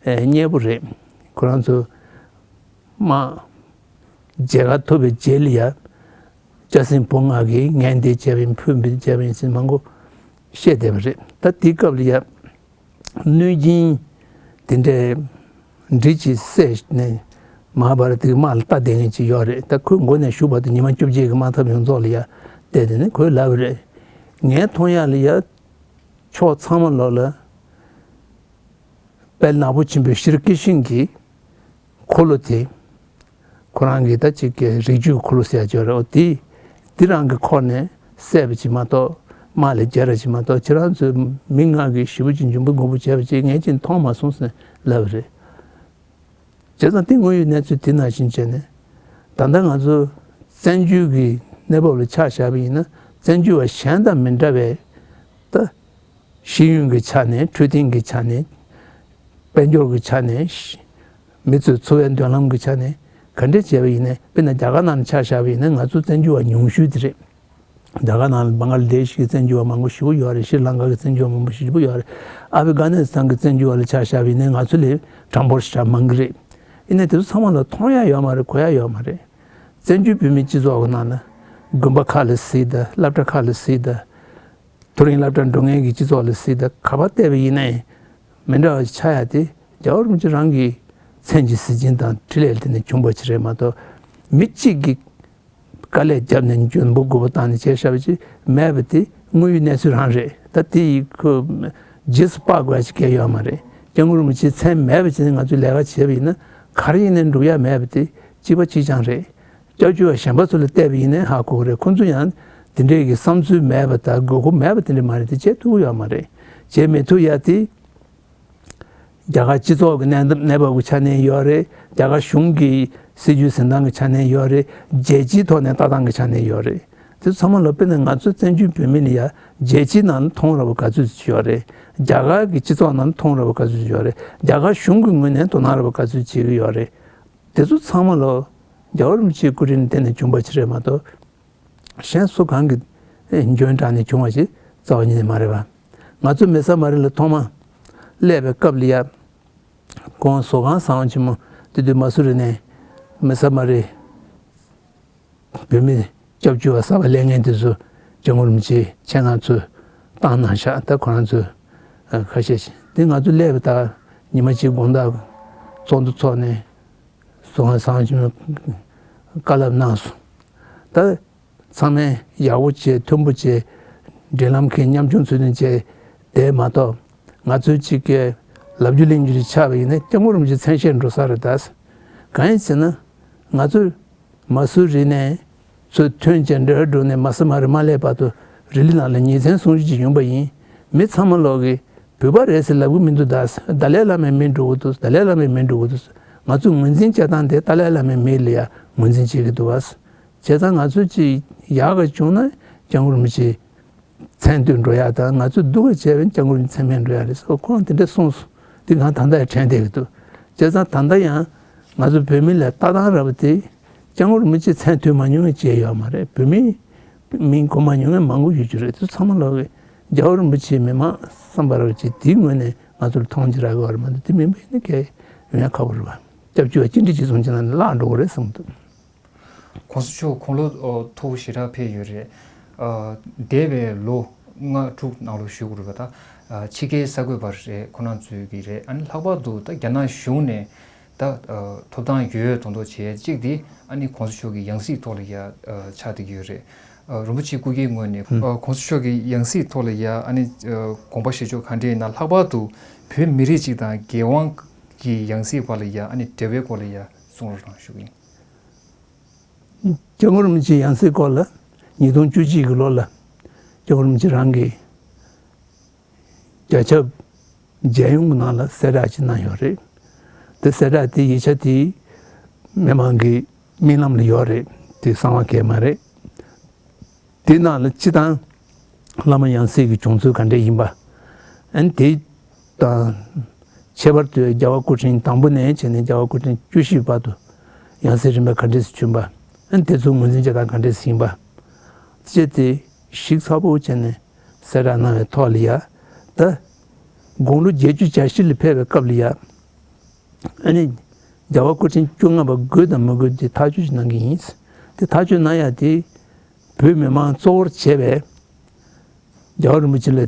ཨེ་མཉེས་པོ་རེད། ཁོ་རང་ཚོ་དམག་རྒྱལ་ཁ་ཐོབ་པའི་རྗེས་ལ་ཡ་སྐྱ་སེང་འབུམ་ལྔ་གིས་ངས་འདི་བྱས་པ་ཡིན། ཁོས་འདི་བྱས་པ་ཡིན་ཟེར་མང་པོ་བཤད་བསྡད་པ་རེད། ད་དེའི་སྐབས་ལ་ཡ་གནོད་སྦྱིན་དེ་འདྲའི་འདྲི་ཅིག་བསད་ནས་མ་ཧཱ་བྷ་རཏ་གི་དམག་ལ་ལྟ་བསྡད་མཁན་ཅིག་ཡོད་རེད། ད་ཁོས་མགོ་ནས་གཞུག་བར་དུ་ཉི་མ་བཅོ་བརྒྱད་ཀྱི་དམག་འཐབ་ཡོངས་རྫོགས་ལ་ཡ་བལྟས་ཏེ་ནི་ཁོས་ལབ་པ་རེད། ངའི་མཐོང་ཡག་ལ་ཡ་ཕྱོགས་ཚང་མ་ལོག་ལ་དཔལ་ནག་པོ་ཆེན་པོའི་ཤྲཱི་ཀྲིཤྞ་གྱི་འཁོར་ལོ་དེ། ཁོ་རང་གི་ད་ཅིག་གི་རིགས་རྒྱུད་འཁོར་ལོ་ཟེར་ཡ་ཅིག་ཡོད་རེད། འོ་དེ་ འདི་རང་གི་ཁོག་ནས་བསད་པ་ཅིག་མ་གཏོགས། དམག་ལ་རྒྱལ་ར་ཅིག་མ་གཏོགས། ཁྱེད་རང་ཚོས་མི་ལྔ་གིས་ཞེ་པོ་ཅིག་འཇོན་པོ་རྒོད་པོ་བྱས་པ་ཅིག་ངས་ཅིག་མཐོང་མ་སོང་ཟེར་ལབ་པ་རེད། བྱས་ཙང་དེ་དངོས་ཡོད་གནས་ཚུལ་དེ་ནང་བཞིན་བྱས་ནས། ད་ལྟ་ང་ཚོ་བཙན་བྱོལ་གྱི་གནས་བབ་ལ་ཆ་བཞག་པ་ཡིན་ན། བཙན་བྱོལ་བ་གཞན་དང་མི་འདྲ་བའི་ད་ཤེས་ཡོན་གྱི་ཆ་ནས། འཕྲོད་བསྟེན་གྱི་ཆ་ནས། དཔལ་འབྱོར་གྱི་ཆ་ནས། མི་ཚོའི་འཚོ་བའི་མདུན་ལམ་གྱི་ཆ་ནས་ག་འདྲས་བྱས་པ་ཡིན་ནའི། དཔེར་ན་རྒྱ་གར་ནང་ལ་ཆ་བཞག་པ་ཡིན་ན། ང་ཚོ་བཙན་བྱོལ་བ་ཉུང་ཤོས་དེ་རེད། རྒྱ་གར་ནང་ལ་བང་ལ་དེཤ་གི་བཙན་བྱོལ་བ་མང་པོ་ཞེ་པོ་ཡོད་རེད། ཤྲི་ལང་ཀ་གི་བཙན་བྱོལ་བ་མང་པོ་ཞེ་པོ་ཡོད་རེད། ཨ་ཕི་གྷ་ནི་སི་ཐན་གི་བཙན་བྱོལ་བ་ལ་ཆ་བཞག་པ་ཡིན་ན་ང་ཚོ་ལས་གྲངས་འབོར་ཞེ་དྲག་མང་གི་རེད། ཡིན་ནའི་དེ་ཚོ་ཚང་མ་ལ་མཐོང་ཡ་ཡོད་མ་རེད། གོ་ཡ་ཡོད་མ་རེད། བཙན་བྱོལ་བོད་མིའི་སྤྱི་ཚོགས་ཀྱི་ནང་ན་དགོན་པ་ཁག་ལ་གཟིགས་དང་། སློབ་གྲྭ་ཁག་ལ་གཟིགས་དང་། མཐོ་རིམ་སློབ་གྲྭ་འགྲོ་མཁན་གྱི་སྤྱི་ཚོགས་ལ་གཟིགས་དང་། ག་པར་བལྟས་པ་ཡིན་ནའི་མི་འདྲ་བ་ཆགས་ཡ་དེ་རྒྱལ་བ་རིན་པོ་ཆེ་རང་གི་མཚན་གྱི་གཟི་བྱིན་དང་འཕྲིན་ལས་དེ་ནས་བྱུང་བ་ཅིག་རེད་མ་གཏོགས། མི་གཅིག་གིས་དཀའ་ལས་བརྒྱབ་ནས་འཇོན་པོ་རྒོད་པོ་བཏང་ནས་བྱས་བཞག་པ་ཅིག་མེད་པ་དེ་དངོས་ཡོད་གནས་ཚུལ་རང་རེད། ད་དེ་ཡི་ཁོ་རྗེས་སུ་དཔག་དགོས་ཡ་ཅིག་གང་ཡང་ཡོད་མ་རེད། སྐྱབས་མགོན་རིན་པོ་ཆེའི་མཚན་མེད་པ་བྱས་ནས་ང་ཚོས་ལས་ཀ་བྱས་པ་ཡིན་ན། ག་རེ་ཡིན་ནའི་འགྲུབ་ཡ་མེད་པ་དེ་གཅིག་པ་གཅིག་རྐྱང་རེད། སྐྱབས་བཅོལ་བ་གཞན་པ་ཚོ་ལ་བལྟས་པ་ཡིན་ནའི་ཧ་གོ་གི་རེད། ཁོང་ཚོ་ཡང་དེ་འདྲའི་གི་བསམ་ཚུལ་མེད་པ་དང་དགོས་མཁོ་མེད་པ་དེ་འདྲ་མ་རེད། དེ་བྱེད་ཐུབ་ཀྱི་ཡོད་མ་རེད། བྱེད་མི་ཐུབ་ཡ་དེ་རྒྱ་གར་སྤྱི་ཚོགས་ཀྱི་གནས་གནས་བབ་ཀྱི་ཆ་ནས་ཡོད་རེད། རྒྱ་གར་གཞུང་གི་སྲིད་ཇུས་འཛིན་སྟངས་ཀྱི་ཆ་ནས་ཡོད་རེད། རྒྱལ་སྤྱིའི་ཐོག་ནས་ལྟ་སྟངས་ཀྱི་ཆ་ནས་ཡོད་རེད། དེ་ཚང་མ་ལ་དཔེར་ན་ང་ཚོ་བཙན་བྱོལ་བོད་མི་ལ་ཡ་རྒྱལ་སྤྱིའི་ནང་ལ་མཐོང་ར་བ་ག་ཚོད་ཅིག་ཡོད་རེད། རྒྱ་གར་གྱི་སྤྱི་ཚོགས་ནང་ལ་མཐོང་ར་བ་ག་ཚོད་ཅིག་ཡོད་རེད། རྒྱ་གར་གཞུང་གི་ངོས་ནས་དོ་སྣང་ར་བ་ག་ཚོད་བྱེད་ཀྱི་ཡོད་རེད། དེ་ཚོ་ཚང་མ་ལོ་རྒྱལ་བ་རིན་པོ་ཆེའི་སྐུ་དྲིན་ལ་བརྟེན་ནས་བྱུང་བ་ཅིག་རེད་མ་གཏོགས། གཞན་སུ་གང་གི་འཇོན་དྲགས་ནས་བྱུང་བ་ཞིག་རྩ་བ་ཉིད་ནས་མ་རེད་པ། ང་ཚོ་མི་ས་མ་རི་ལ་ཐོག་མ་སླེབས་པའི་སྐབས་ལ་ཡ། ཁོང་བཟོ་ཁང་བཟང་བ་ཆེན་མོ་དེ་དུས་མ་སུ་རི་ནས་མི་ས་མ་རི་བོད་མི་སྐྱབས་བཅོལ་བ་གསར་པ་སླེབས་མཁན་དེ་ཚོ་སྐྱབས་མགོན་རིན་པོ་ཆེའི་ཆེད་མངགས་ཚོས་བཏང་གནང་ཤག་ད་ཁོ་རང་ཚོས་ཁ་ཤས་ཤིག་དེ་ང་ཚོ་སླེབས་པའི་ད་ཉི་མ་གཅིག་དགོང་དག་ཚོགས་འདུ་ཚོགས་ནས་བཟོ་ཁང་བཟང་བ་ཆེན་མོ་བཀའ་སློབ་གནང་སོང་། ད་ཚང་མས་ཡག་པོ་བྱས། མཐུན་པོ་བྱས། འབྲེལ་ལམ་གྱི་ཉམ་ཆུང་ཚུལ་དུ་བྱས། དེ་མ་གཏོགས་ང་ཚོའི་གཅིག་གི་ལབ་རྒྱུ་གླེང་རྒྱུ་ཞིག་ཆགས་པ་ཡིན་ན་སྐྱབས་མགོན་རིན་པོ་ཆེ་མཚན་ཤས་འགྲོ་ས་རེད་ད། གང་ཡིན་ཟེར་ན། ང་ཚོས་མ་སུ་རི་ནས་ཚུར་ཐོན་བྱས་འབྲེལ་བ་འགྲོ་ནས་མ་སུ་མ་རི་མ་སླེབས་བར་དུ་རི་ལི་ནང་ལ་ཉིན་མཚན་སྲུང་བརྩི་ཅིག་ཡོང་པ་ཡིན། མི་ཚང་མ་ལོག་གིས་བོད་པ་རེད་ཟེར་ལབ་གི་མི་འདུག་ད། ཏཱ་ལའི་བླ་མའི་མིང་འགྲོ་གི་འདུག་ཏཱ་ལའི་བླ་མའི་མིང་འགྲོ་གི་འདུག་ང་ཚོས་ངོས་འཛིན་བྱེད་སྟངས་དེ་ཏཱ་ལའི་བླ་མའི་མིང་ལ་ཡ་ངོས་འཛིན་བྱེད་ཀྱི་འདུག་བ། བྱས་ཙང་ང་ཚོས་ཅིག་ཡག་ག་བྱུང་ན་སྐྱབས་མགོན་རིན་པོ་ཆེའི་མཚན་བསྟོད་འགྲོ་ཡག་དང་། ང་ཚོས་སྡུག་ག་བྱས་པ་ཡིན་སྐྱབས་མགོན་རིན་པོ་ཆེའི་མཚན་སྨད་འགྲོ་ཡག་རེད་ཟེར་ཁོང་དེ་འདྲ་གསུངས་སོང་། དེ་གང་ད་ལྟ་ཡང་དྲན་བསྡད་ཀྱི་འདུག་བྱས་ཙང་ད་ལྟ་ཡང་ང་ཚོ་བོད་མི་ལ་ལྟ་སྟངས་ར་བ་དེ་སྐྱབས་མགོན་རིན་པོ་ཆེའི་མཚན་བསྟོད་མ་མྱོང་བའི་བྱས་ཡོད་མ་རེད། བོད་མིའི་མིང་གོ་མ་མྱོང་མཁན་མང་པོ་ཡོད་རྒྱུ་རེད། དེ་ཚོ་ཚང་མ་ལོག་གིས་རྒྱལ་བ་རིན་པོ་ཆེའི་མི་མང་བསམ་པ་ར་བ་ཅིག་དེའི་ངོས་ནས་ང་ཚོར་མཐོང་རྒྱུ་རག་གི་ཡོད་རེད་མ་གཏོགས། དེ་མིན་པ་ཡིན་ན་གལ་ཡོང་ཡག་ཁག་པོ་རེད་བ། སྐྱབས་བཅོལ་བ་གཅིག་འདྲ་གཅིག་མཚུངས་བྱས་ན་བརླག་འགྲོ་གི་རེད་བསམ་གྱི་འདུག་གོང་ས་མཆོག་དགུང་ལོ་ཨོ་མཐོ་པོ་ཞེ་དྲག་ཕེབས་ཡོད་རེད། ཨ་འདས་པའི་ལོ་ལྔ་དྲུག་ནང་ལོགས་ཞུ་དགོས་རེད་པ། ད་ཨ་ཕྱི་རྒྱལ་གསར་འགོད་པ་རེད། ཁོ་རང་ཚོའི་གི་རེད། ཨ་ནི་ལྷག་པར་དུ་ད་རྒྱ་ནག་གཞུང་ནས་ད་ཨ་ཐོབ་ཐང་ཡོད་ཡོད་མདོག་མདོག་བྱེད་ཡ་གཅིག་དེ་ཨ་ནི་གོང་ས་མཆོག་གི་ཡང་སྲིད་ཐོག་ལ་ཡ་ཨ་ཆགས་བསྡད་ཀྱི་ཡོད་རེད། ཨ་རིན་པོ་ཆེ་སྐུ་སྒེར་ངོས་ནས་ཨ་གོང་ས་མཆོག་གི་ཡང་སྲིད་ཐོག་ལ་ཡ་ཨ་ནི་ཨ་དགོངས་པ་བཞེས་ཕྱོགས་ག་འདྲ་ཡིན་ན། ལྷག་པར་དུ་བོད་མི་རིགས་གཅིག་དང་རྒྱལ་དབང་གི་ཡང་སྲིད་བར་ལ་ཡ་ཨ་ནི་འབྲེལ་བའི་སྐོར་ལ་ཡ་གསུང་རོགས་གནང་ཞུ་གི་ཡིན། སྐྱབས་མགོན་རིན་པོ་ཆེའི་ཡང་སྲིད་སྐོར་ལ་ཉིས་སྟོང་བཅུ་གཅིག་གི་ལོ་ལ་སྐྱབས་མགོན་རིན་པོ་ཆེ་རང་གིས་རྒྱ་ཁྱབ་མཇལ་ཡོང་གི་ནང་ལ་གསལ་བསྒྲགས་ཅིག་གནང་ཡོད་རེད། དེ་གསལ་བསྒྲགས་དེ་ཡིག་ཆ་དེ་མི་མང་གི་རྨི་ལམ་ལ་ཡོད་རེད། དེ་གསང་བ་གས་མ་རེད། དེ་ནང་ལ་སྤྱི་བཏང་བླ་མ་ཡང་སྲིད་ཀྱི་བྱུང་ཚུལ་ག་འདྲ་ཡིན་པ། ཨན་དེ་དང་ཁྱད་པར་དུ་རྒྱལ་བ་སྐུ་ཕྲེང་དང་པོ་ནས་བྱས་ནས་རྒྱལ་བ་སྐུ་ཕྲེང་བཅུ་བཞི་བར་དུ་ཡང་སྲིད་རིམ་པ་ག་འདྲས་སུ་བྱུང་པ། ཨན་དེ་ཚོ་ངོས་འཛིན་བྱེད་སྟངས་ག་འདྲས་སུ་ཡིན་པ། བཅས་ཏེ་ཞིབ་ཚགས་པོ་བྱས་ནས་གསལ་བསྒྲགས་གནང་བའི་ཐོག་ལ་ཡ། ད་དགུང་ལོ་བརྒྱད་ཅུ་གྱ་བཞི་ལ་ཕེབས་པའི་སྐབས་ལ་ཡ། ཨ་ནི་རྒྱལ་བ་སྐུ་ཕྲེང་བཅོ་ལྔ་པ་དགོས་དང་མི་དགོས་དེ་ཐག་གཅོད་ཅིག་གནང་གི་ཡིན། དེ་ཐག་གཅོད་གནང་ཡ་དེ་བོད་མི་མང་གཙོ་བོར་བྱས་པའི་རྒྱལ་བ་རིན་པོ་ཆེ་ལ་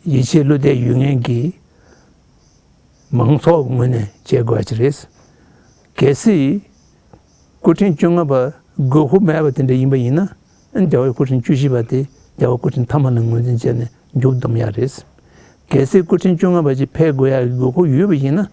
ཡིད་ཆེས་བློ་གཏད་ཡོད་མཁན་གྱི་མང་ཚོགས་ཀྱི་ངོས་ནས་བྱེད་དགོས་པ་ཅིག་རེད། གལ་སྲིད་སྐུ་ཕྲེང་བཅོ་ལྔ་པ་དགོས་མཁོ་མེད་པ་དེ་འདྲ་ཡིན་པ་ཡིན་ན། ཨ་ནི་རྒྱལ་བའི་སྐུ་ཕྲེང་བཅུ་བཞི་པ་དེ་རྒྱལ་བ་སྐུ་ཕྲེང་ཐ་མ་ལ་ངོས་འཛིན་བྱས་ནས་མཇུག་བསྡོམས་ཡ་རེད། གལ་སྲིད་སྐུ་ཕྲེང་བཅོ་ལྔ་པ་ཅིག་ཕེབས་དགོས་ཡ་གི་དགོས་མཁོ་ཡོད་པ་ཡིན་ན།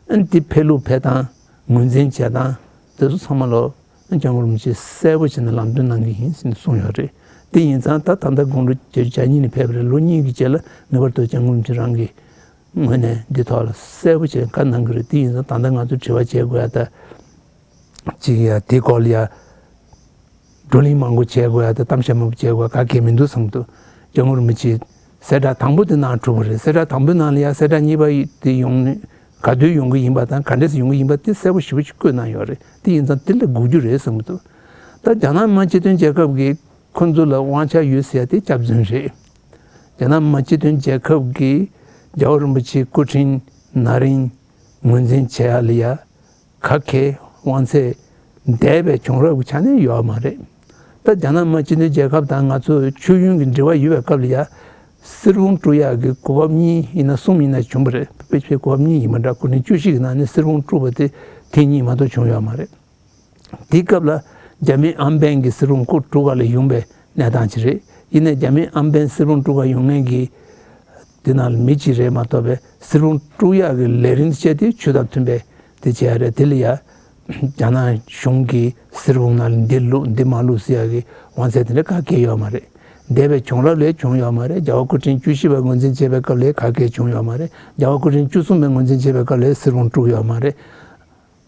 ཨ་ནི་དེ་ཕེབས་ལུགས་ཕེབས་སྟངས་ངོས་འཛིན་བྱེད་སྟངས་དེ་ཚོ་ཚང་མ་ལོ་སྐྱབས་མགོན་རིན་པོ་ཆེས་གསལ་པོ་བྱས་ནས་ལམ་སྟོན་གནང་གི་ཡིན་ཟེར་ནས་གསུངས་ཡོད་རེད། དེ་ཡིན་ཙང་ད་ད་ལྟ་དགུང་ལོ་བརྒྱད་ཅུ་གྱ་གཉིས་ནས་ཕེབས་པ་རེད། ལོ་གཉིས་ཀྱི་རྗེས་ལ་ངེས་པར་དུ་སྐྱབས་མགོན་རིན་པོ་ཆེ་རང་གི་ངོས་ནས་འདི་ཐོག་ལ་གསལ་པོ་བྱས་བཀའ་གནང་གི་རེད། དེ་ཡིན་ཙང་ད་ལྟ་ང་ཚོ་དྲི་བ་བྱེད་དགོས་ཡ་ད་ཅིག་ཡ་དེ་སྐོར་ལ་ཡ་བགྲོ་གླེང་མང་པོ་བྱེད་དགོས་ཡ་ད་གཏམ་བཤད་མང་པོ་བྱེད་དགོས་ཡ་ག་གེ་མི་འདུག་བསམ་འདུག་སྐྱབས་མགོན་རིན་པོ་ཆེ་གསལ་བསྒྲགས་དང་པོ་དེ་གནང་གྲུབ་པ་རེད། གསལ་བསྒྲགས་དང་པོའི་ནང་ལ་ཡ་གསལ་བསྒྲགས་གཉིས་པ་དེ་ཡོང་ནས་ག་དུས་ཡོང་གི་ཡིན་པ་དང་ག་འདྲས་སེ་ཡོང་གི་ཡིན་པ་དེ་གསལ་པོ་ཞེ་པོ་ཅིག་བཀོད་གནང་ཡོད་རེད། དེ་ཡིན་ཙང་དེ་ལ་སྒུག་རྒྱུ་རེད་བསམ་གྱི་འདུག་ད་རྒྱ་ནག་མི་དམངས་སྤྱི་མཐུན་རྒྱལ་ཁབ་ཀྱིས་ཁོ་ཚོ་ལ་དབང་ཆ་ཡོད་ཟེར་ཡ་དེ་སྐྱག་རྫུན་རེད། རྒྱ་ནག་མི་དམངས་སྤྱི་མཐུན་རྒྱལ་ཁབ་ཀྱིས་རྒྱལ་བ་རིན་པོ་ཆེའི་སྐུ་ཕྲེང་ན་རིམ་ངོས་འཛིན་བྱེད་ཡ་ལ་ཡ་ག་གེ་དབང་ཚད་འདས་པའི་བྱུང་རབས་ཀྱི་ཆ་ནས་ཡོད་མ་རེད། ད་རྒྱ་ནག་མི་དམངས་སྤྱི་མཐུན་རྒྱལ་ཁབ་དང་ང་ཚོ་ཆོས་ཡོན་གྱི་འབྲེལ་བ་ཡོད་པའི་སྐབས་ལ་ཡ་གསེར་བུམ་དཀྲུག་ཡག་གི་གོ་སྐབས་གཉིས་ཡིན་ན་གསུམ་ཡིན་ན་བྱུང་བ་རེད། དཔེ་ཆའི་གོ་སྐབས་གཉིས་ཡིན་པ་འདྲ། སྐུ་ཕྲེང་བཅུ་བཞི་གི་ནང་ནས་གསེར་བུམ་དཀྲུགས་པ་དེ་ཐེངས་གཉིས་མ་གཏོགས་བྱུང་ཡོད་མ་རེད། དེའི་སྐབས་ལ་རྒྱ་མི་ཨམ་བན་གྱི་གསེར་བུམ་ཁོ་དཀྲུག་ག་ལ་ཡོང་པའི་གནས་སྟངས་ཅིག་རེད། ཡིན་ནའི་རྒྱ་མི་ཨམ་བན་གསེར་བུམ་དཀྲུག་ག་ཡོང་མཁན་གྱི་དེ་ནང་ལ་མི་གཅིག་རེད་མ་གཏོགས་པའི་གསེར་བུམ་དཀྲུག་ཡག་གི་ལས་རིམ་བྱས་ཏེ་ཆོས་དང་མཐུན་པའི་དེ་བྱས་ཡ་རེད། དེ་ལ་ཡ་རྒྱ་ནག་གཞུང་གིས་གསེར་བུམ་ནང་ལ་འདི་བླུགས་འདི་མ་བླུགས་ཟེར་ཡག་གི་དབང་ཚད་དེ་འདྲ་ག་གེ་ཡོད་མ་རེད། འདས་པའི་བྱུང་རབས་ལས་བྱུང་ཡོད་མ་རེད། རྒྱལ་བ་སྐུ་ཕྲེང་བཅུ་བཞི་པ་ངོས་འཛིན་བྱས་པའི་སྐབས་ལས་ག་གེ་བྱུང་ཡོད་མ་རེད། རྒྱལ་བ་སྐུ་ཕྲེང་བཅུ་གསུམ་པས་ངོས་འཛིན་བྱས་པའི་སྐབས་ལས་གསེར་བུམ་དཀྲུགས་ཡོད་མ་རེད།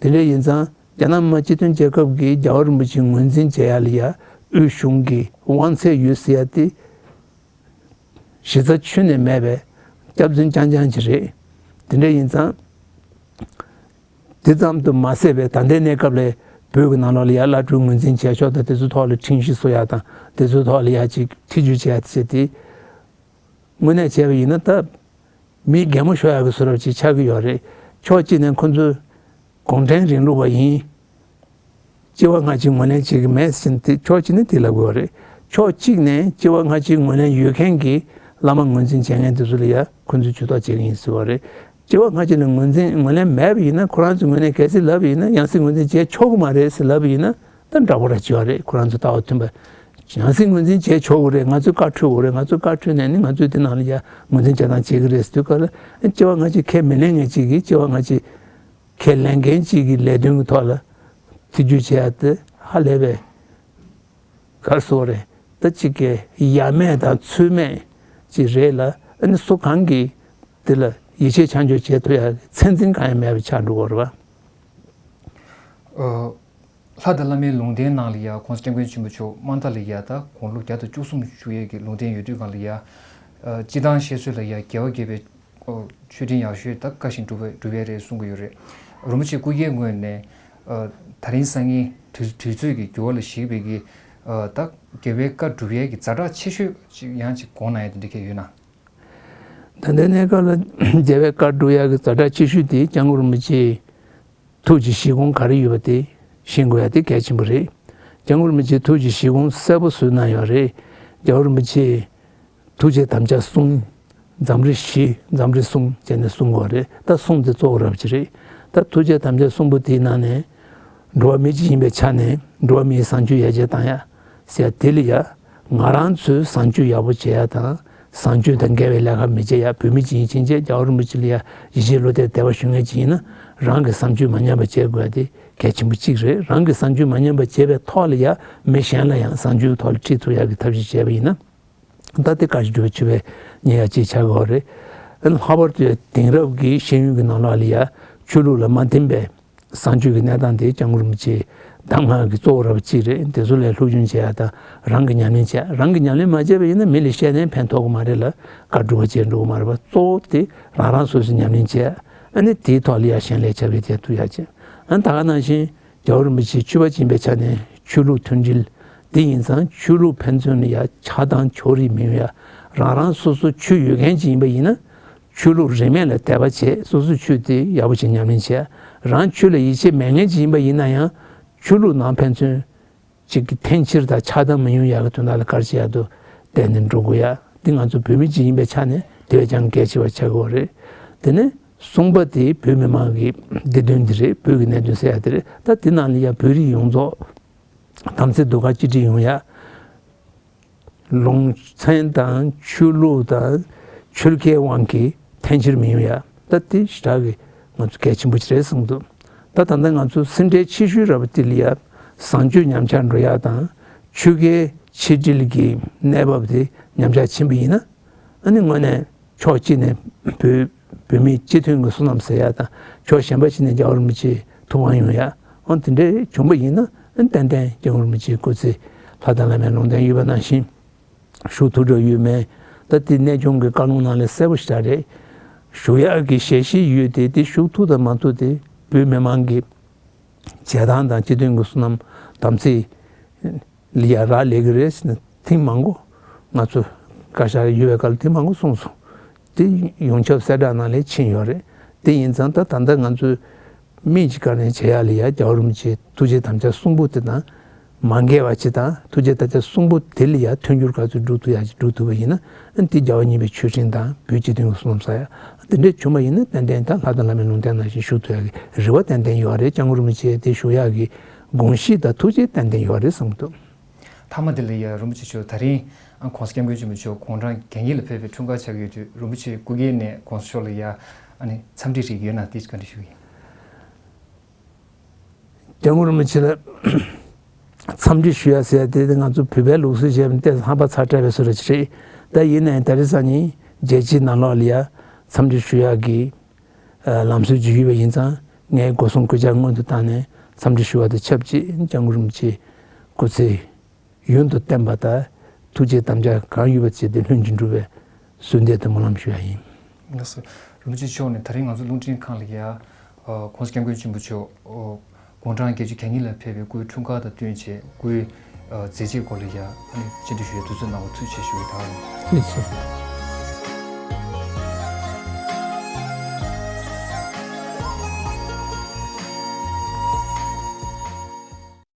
དེ་འདྲ་ཡིན་ཙང་རྒྱ་ནག་མི་དམངས་སྤྱི་མཐུན་རྒྱལ་ཁབ་ཀྱིས་རྒྱལ་བ་རིན་པོ་ཆེ་ངོས་འཛིན་བྱེད་ཡ་ལ་ཡ་དབུས་གཞུང་གི་དབང་ཚད་ཡོད་ཟེར་ཡ་དེ་གཞི་རྩ་ཁྱོན་ནས་མེད་པའི་སྐྱག་རྫུན་རྐྱང་རྐྱང་ཅིག་རེད། དེ་འདྲ་ཡིན་ཙང་དེ་ཙམ་དུ་མ་ཟད་པའི་ད་ལྟའི་གནས་སྐབས་ལ་བོད་ཀྱི་ནང་ལོགས་ལ་ཡ་བླ་སྤྲུལ་ངོས་འཛིན་བྱས་ཆོག་དང་དེ་ཚོའི་ཐོག་ལ་ཁྲིམས་གཞི་བཟོ་ཡ་དང་དེ་ཚོའི་ཐོག་ལ་ཡ་ཅིག་ཐེ་བྱུས་བྱས་ཡ་དེ་བྱས་ཏེ། དངོས་གནས་བྱས་པ་ཡིན་ན་ད་མི་གད་མོ་ཤོར་ཡག་གི་བཟོ་འདྲ་ཅིག་ཆགས་ཀྱི་ཡོད་རེད། ཕྱོགས་གཅིག་ནས་ཁོ་ཚོས་གུང་ཁྲན་རིང་ལུགས་པ་ཡིན། སྐྱེ་བ་སྔ་ཕྱི་ངོས་ལེན་བྱེད་ཀྱི་མེད་ཟེར་ཏེ་ཕྱོགས་གཅིག་ནས་དེ་ལབ་དགོས་རེད། ཕྱོགས་གཅིག་ནས་སྐྱེ་བ་སྔ་ཕྱི་ངོས་ལེན་ཡོད་མཁན་གྱི་བླ་མ་ངོས་འཛིན་བྱེད་མཁན་དེ་ཚོ་ལ་ཡ་ཁོ་ཚོས་ཇུས་གཏོགས་བྱེད་ཀྱི་ཡིན་ཟེར་བ་རེད། སྐྱེ་བ་སྔ་ཕྱི་ལ་ངོས་འཛིན་ངོས་ལེན་མེད་པ་ཡིན་ན་ཁོ་རང་ཚོས་ངོས་ལེན་གལ་སྲིད་ལབ་པ་ཡིན་ན་ཡང་སྲིད་ངོས་འཛིན་བྱེད་ཆོག་གི་མ་རེད་ཟེར་ལབ་པ་ཡིན་ན། ད་འདྲ་པོ་ར་བྱེད་པ་རེད། ཁོ་རང་ཚོ་ལྟ་བ་མཐུན་པ། ཡང་སྲིད་ངོས་འཛིན་བྱེད་ཆོག་གི་རེད། ང་ཚོས་བཀའ་འཁྲོལ་དགོས་རེད། ང་ཚོས་བཀའ་འཁྲོལ་ནས་ནི་ང་ཚོས་དེ་ནང་ལ་ཡ་ངོས་འཛིན་བྱེད་སྟངས་བྱེད་ཀྱི་རེད་ཟེར་དུས་སྐབས་ལ་སྐྱེ་བ་སྔ་ཕྱི་ཁས་མི་ལེན་མཁན་གཅིག་གིས་སྐྱེ་བ་སྔ་ཕྱི་ཁས་ལེན་མཁན་གཅིག་གི་ལས་དོན་གྱི་ཐོག་ལ་ཐེ་བྱུས་བྱེད་ཡ་དེ་ཧ་ལས་པའི་གར་སོང་རེད། ད་གཅིག་གི་ཡ་མེད་དང་ཚོད་མེད་ཅིག་རེད་ལ་ཨ་ནི་སུ་གང་གིས་དེ་ལ་ཡིད་ཆེས་ཆ་འཇོག་བྱེད་ཐུབ་ཡ་ཚད་འཛིན་གང་ཡང་མེད་པ་ཆགས་འགྲོ་གི་རེད་བ། ལྷ་དང་བླ་མའི་ལུང་བསྟན་ནང་ལ་ཡ་༸གོང་ས་༸སྐྱབས་མགོན་ཆེན་པོ་མཆོག་དམའ་མཐའ་ལ་ཡ་ད་དགུང་ལོ་བརྒྱ་དང་བཅུ་གསུམ་བཞུགས་ཡས་ཀྱི་ལུང་བསྟན་ཡོད་དུས་སྒང་ལ་ཡ། སྤྱི་བཏང་བཤད་སྲོལ་ལ་ཡ་རྒྱལ་བ་དགྱེས་པའི་མཆོད་སྤྲིན་ཡག་ཤོས་ད་བཀའ་བཞིན་སྒྲུབ་པ་སྒྲུབ་ཡས་རེད་གསུང་གི་ཡོད་རེད། རིན་པོ་ཆེ་སྐུ་སྒེར་ངོས་ནས་ད་རིང་སང་ཉིན་དུས་དུས་ཚོད་ཀྱི་འགྱུར་བ་ལ་གཞིགས་པའི་གི་ད་རྒྱལ་བའི་བཀའ་སྒྲུབ་ཡས་ཀྱི་ཛ་དྲག་ཆེ་ཤོས་ཅིག་ཡང་ཅིག་དགོངས་གནང་ཡས་དེ་འདྲ་གང་ཡོད་ན། ད་ལྟའི་གནས་སྐབས་ལ་རྒྱལ་བའི་བཀའ་སྒྲུབ་ཡག་གི་ཛ་དྲག་ཆེ་ཤོས་དེ་སྐྱབས་མགོན་རིན་པོ་ཆེའི་ཐུགས་ཀྱི་བཞེད་དགོངས་ག་རེ་ཡོད་པ་དེ་ཤེས་དགོས་ཡ་དེ་གལ་ཆེན་པོ་རེད། སྐྱབས་མགོན་རིན་པོ་ཆེའི་ཐུགས་ཀྱི་བཞེད་དགོངས་གསལ་པོ་བཟོས་གནང་ཡོད་རེད། རྒྱལ་བ་རིན་པོ་ཆེས་ཐུགས་རྗེ་དམ་བཅའ་གསུམ། འཛམ་རིག་བཞི། འཛམ་རིག་གསུམ་བྱས་ནས་གསུང་གི་ཡོད་རེད། ད་གསུམ་དེ་གཙོ་བོ་རབ་ཅིག་རེད། ད་ཐུགས་རྗེ་དམ་བཅའ་གསུམ་པོ་དེའི་ནང་ནས་འགྲོ་བ་མི་གཅིག་ཡིན་པའི་ཆ་ནས་འགྲོ་བ་མིའི་བཟང་སྤྱོད་ཡར་རྒྱས་བཏང་ཡ་ཟེར་ཡ་དེ་ལ་ཡ། ང་རང་ཚོས་བཟང་སྤྱོད་ཡག་པོ་བྱེད་ཡ་དང་བཟང་སྤྱོད་དང་འགལ་བའི་ལས་ཀ་མི་བྱེད་ཡ། བོད་མི་གཅིག་ཡིན་ཕྱིན་ཆད་རྒྱལ་བ་རིན་པོ་ཆེ་ལ་ཡ་ཡིད་ཆེས་བློ་གཏད་དད་པ་ཞུ་མཁན་གཅིག་ཡིན་ན་རང་གི་བཟང་སྤྱོད་མ་ཉམས་པ་བྱེད་དགོས་ཡ་དེ་གལ་ཆེན་པོ་གཅིག་རེད། རང་གི་བཟང་སྤྱོད་མ་ཉམས་པ་བྱེད་པའི་ཐོག་ལ་ཡ་མི་གཞན་ལ་ཡང་བཟང་སྤྱོད་ཐོག་ལ་ཁྲིད་ཐུབ་ཡ་གི་ཐབས་ཤེས་བྱས་པ་ཡིན་ན། ད་དེ་བཀའ་བཞིན་སྒྲུབ་པའི་མཆོད་པའི་ཉེ་ཡ་གཅིག་ཆགས་ཀྱི་ཡོད་རེད། ལྷག་པར་དུ་དེང་རབས་ཀྱི་ཤེས་ཡོན་གྱི་ནང་ལོགས་ལ་ཡ་ཆོས་ལུགས་ལ་མ་བརྟེན་པའི་བཟང་སྤྱོད་ཀྱི་གནས་སྟངས་དེ་སྐྱབས་མགོན་རིན་པོ་ཆེའི་གདམས་ངག་གི་གཙོ་བོ་ར་བ་གཅིག་རེད། དེ་ཚོ་ལ་སློབ་སྦྱོང་བྱེད་ཡ་དང་རང་གི་ཉམས་ལེན་བྱེད་ཡ། རང་གི་ཉམས་ལེན་མ་བྱས་པ་ཡིན་ན་མི་ལ་བཤད་ནས་ཕན་ཐོགས་ཀྱི་མ་རེད་ལ་བཀའ་སྒྲུབ་པ་བྱས་འགྲོ་གི་མ་རེད་པ། གཙོ་བོ་དེ་རང་རང་སོ་སོས་ཉམས་ལེན་བྱེད་ཡ། ཨ་ནི་དེའི་ཐོག་ལ་ཡ་གཞན་ལ་ཁྱབ་སྤེལ་བྱེད་ཐུབ་ཡ་བྱེད། ཨ་ནི་ད་ག་ནང་བཞིན་རྒྱལ་བ་རིན་པོ་ཆེ་ཆོས་པ་ཅིག་ཡིན་པའི་ཆ་ནས་ཆོས་ལུགས་མཐུན་སྒྲིལ་འདི་ཡིན་ཙང་ཆོས་ལུགས་ཕན་ཚུན་ལ་ཡ་ཆགས་སྡང་ཕྱོགས་རིས་མི་ཡོང་ཡ། རང་རང་སོ་སོ་ཆོས་ཡོད་མཁན་ཅིག་ཡིན་པ་ཡིན་ན་ཆོས་ལུགས་རིས་མེད་ལ་དད་པ་བྱེད། སོ་སོའི་ཆོས་དེ་ཡག་པོ་ཞིག་ཉམས་ལེན་བྱེད། རང་ཆོས་ལ་ཡིད་ཆེས་མེད་མཁན་ཅིག་ཡིན་པ་ཡིན་ན་ཡང་ཆོས་ལུགས་ནང་ཕན་ཚུན་ཅིག་གི་འཐེན་འཁྱེར་དང་ཆགས་སྡང་མི་ཡོང་ཡག་གི་དོན་དག་ལ་ག་རེ་བྱེད་ཡག་འདུག་བལྟས་ནས་འགྲོ་དགོས་ཡ། འདི་ང་ཚོ་བོད་མི་ཅིག་ཡིན་པའི་ཆ་ནས་དེ་བས་ཀྱང་གལ་ཆེ་བ་ཆགས་ཀྱི་ཡོད་རེད། དེ་ནས་གསུམ་པ་དེ་བོད་མི་མང་གི་བདེ་དོན་འདི་རེད། བོད་ཀྱི་གནད་དོན་ཟེར་ཡ་དེ་རེད། ད་དེ་ནང་ལ་ཡ་བོད་རིགས་ཡོངས་རྫོགས་དམ་ཚིག་སྡུག་ག་གཅིག་སྒྲིལ་ཡོང་ཡ། ལུང་ཚན་དང་ཆོས་ལུགས་དང་ཆོལ་ཁའི་དབང་གིས་འཐེན་འཁྱེར་མི་ཡོང་ཡ། ད་དེ་ཞེ་དྲག་གི་ང་ཚོ་གལ་ཆེན་པོ་ཞིག་རེད་བསམ་འདུག་ད་ད་ལྟ་ང་ཚོ་སེ་འབྲས་ཆེ་ཤོས་ར་བ་དེ་ལ་ཡ་བཟང་སྤྱོད་ཉམས་ཆག་འགྲོ་ཡ་དང་ཆོལ་ཁའི་ ཆིག་སྒྲིལ་གྱི་གནས་བབ་དེ་ཉམས་ཆག་ཕྱིན་པ་ཡིན་ན། ཨ་ནི་དངོས་གནས་ཕྱོགས་གཅིག་ནས་བོད་བོད་མིའི་སྤྱི་མཐུན་གྱི་བསོད་ནམས་ཟེར་ཡ་དང་། ཕྱོགས་གཞན་པ་ཞིག་ནས་རྒྱལ་བ་རིན་པོ་ཆེའི་ཐུགས་དབང་ཡོང་ཡ། འོ་དེ་འདྲ་བྱུང་པ་ཡིན་ན། ཨ་ནི་ཏན་ཏན་སྐྱབས་མགོན་རིན་པོ་ཆེའི་སྐུ་ཚེ་ལྷ་དང་བླ་མའི་ལུང་བསྟན་ཡོད་པ་ནང་བཞིན་བཞུགས་ཐུབ་འགྲོ་ཡོད་མེད། ད་དེ་གནས་ཆུང་གི་བཀའ་ལུང་ནང་ལ་གསལ་པོ་ཞིག་རེད། བཞུགས་ཡག་གི་ཞལ་བཞེས་ཡོད་དེ། དེ་བཞུགས་ཐུབ་དང་མ་ཐུབ་དེ་བོད་མི་མང་གི་བྱེད་སྟངས་དང་སྤྱི་མཐུན་གྱི་བསོད་ནམས་དམ་ཚིག་ལ་ཡ་རག་ལས་ཀྱི་རེད་ཟེར་ནས་ཐེངས་མང་པོ་ང་ཚོ་བཀའ་ཤག་ཡོད་པའི་སྐབས་ལ་ཐེངས་མང་པོ་གསུངས་སོང་། དེ་ཡོངས་ཁྱབ་གསལ་བསྒྲགས་ནང་ལ་ཕྱིན་ཡོད་རེད། དེ་ཡིན་ཙང་ད་ད་ལྟ་ང་ཚོས་མིག་གི་སྒང་ནས་བྱེད་ཡག་ལ་ཡ་རྒྱལ་བ་རིན་པོ་ཆེའི་ཐུགས་བསྐྱེད་དམ་བཅའ་གསུམ་པོ་དེ་དང་མ་འགལ་བ་ཅིག་དང་། ཐུགས་བསྐྱེད་དམ་བཅའ་གསུམ་པོ་དེ་ལ་ཡ་མཐུན་འགྱུར་ག་ཚོད་སྒྲུབ་ཐུབ་ཡག་ཅིག་སྒྲུབ་ཐུབ་པ་ཡིན་ན། ཨ་ནི་དེ་རྒྱལ་བ་གཉིས་པའི་མཆོད་སྤྲིན་དང་བོད་སྤྱི་མཐུན་གྱི་བསོད་ནམས་བསགས་ཡག་དེ་འདྲ་བྱུང་བ་ཡིན་ན། ཏན་ཏན་ད་ལྷ་དང་བླ་མའི་ལུང་བསྟན་ནང་བཞིན་བཞུགས་ཐུབ་ཡག་གི་རེ་བ་ཏན་ཏན་ཡོད་རེད། སྐྱབས་མགོན་རིན་པོ་ཆེ་དེ་བཞུགས་ཡག་གི་དགོངས་གཞི་དང་ཐུགས་བསྐྱེད་ཏན་ཏན་ཡོད་རེད་བསམ་གྱི་འདུག། མཐའ་མ་དེ་ལ་ཡ་རིན་པོ་ཆེ་མཆོག་ད་རིང་ཨ་༸གོང་ས་༸སྐྱབས་མགོན་ཆེན་པོ་མཆོག་དགུང་གྲངས་གྱ་གཉིས་ལ་ཕེབས་པའི་འཁྲུངས་སྐར་ཆགས་ཀྱི་ཡོད་དུས། རིན་པོ་ཆེ་སྐུ་སྒེར་ནས་༸གོང་ས་མཆོག་ལ་ཡ་ཨ་ནི་འཚམས་འདྲི་རིགས་ཡོད་ན་དེ་བཀའ་འདྲི་ཞུ་གི་ཡིན། སྐྱབས་མགོན་རིན་པོ་ཆེ་ལ་འཚམས་འདྲི་ཞུ་ཡ་ཟེར་ཡ་དེ། ང་ཚོ་བོད་པའི་ལུགས་སྲོལ་བྱས་པ་ནི་ཏོག་ཙམ་ཧམ་པ་ཚ་དྲགས་པའི་བཟོ་འདྲ་ཅིག་རེད། ད་ཡིན་ནའི་ད་རེས་སང་ཉིན་རྒྱལ་སྤྱིའི་ནང་ལོགས་ལ་ཡ་འཚམས་འདྲི་ཞུ་ཡག་གི་ལམ་སྲོལ་ཅིག་ཡོད་པ་ཡིན་ཙང་། ངས་སྒོ་སྲུང་གུས་ཕྱག་སྔོན་དུ་བཏང་ནས་འཚམས་འདྲི་ཞུ་བ་དང་ཆབས་ཅིག་སྐྱབས་མགོན་རིན་པོ་ཆེའི་སྐུ་ཚེ་ཡུན་དུ་བརྟན་པ་དང་། ཐུགས་བསྐྱེད་དམ་བཅའ་གང་ཡོད་པ་བྱས་ཏེ་ལྷུན་གྱིས་འགྲུབ་པའི་གསོལ་འདེབས་དང་སྨོན་ལམ་ཞུ་ཡ་ཡིན། ལགས་སོ། རིན་པོ་ཆེ་མཆོག་ནས་ད་རིང་ང་ཚོ་རླུང་འཕྲིན་ཁང་ལ་ཡ་༸གོང་ས་༸སྐྱབས་མགོན་ཆེན་པོ་མཆོག་དགུང་གྲངས་བརྒྱད་ཅུ་གྱ་གཉིས་ལ་ཕེབས་པའི་སྐུའི་འཁྲུངས་སྐར་དང་བསྟུན་བྱས་སྐུའི་མཛད་རྗེས་སྐོར་ལ་ཡ་ཨ་ནི་སྤྱན་འབུལ་ཞུ་ཡའི་དུས་ཚོད་གནང་བར་ཐུགས་རྗེ་ཆེ་ཞུ་གི་ཡིན། ཐུགས་རྗེ་ཆེ།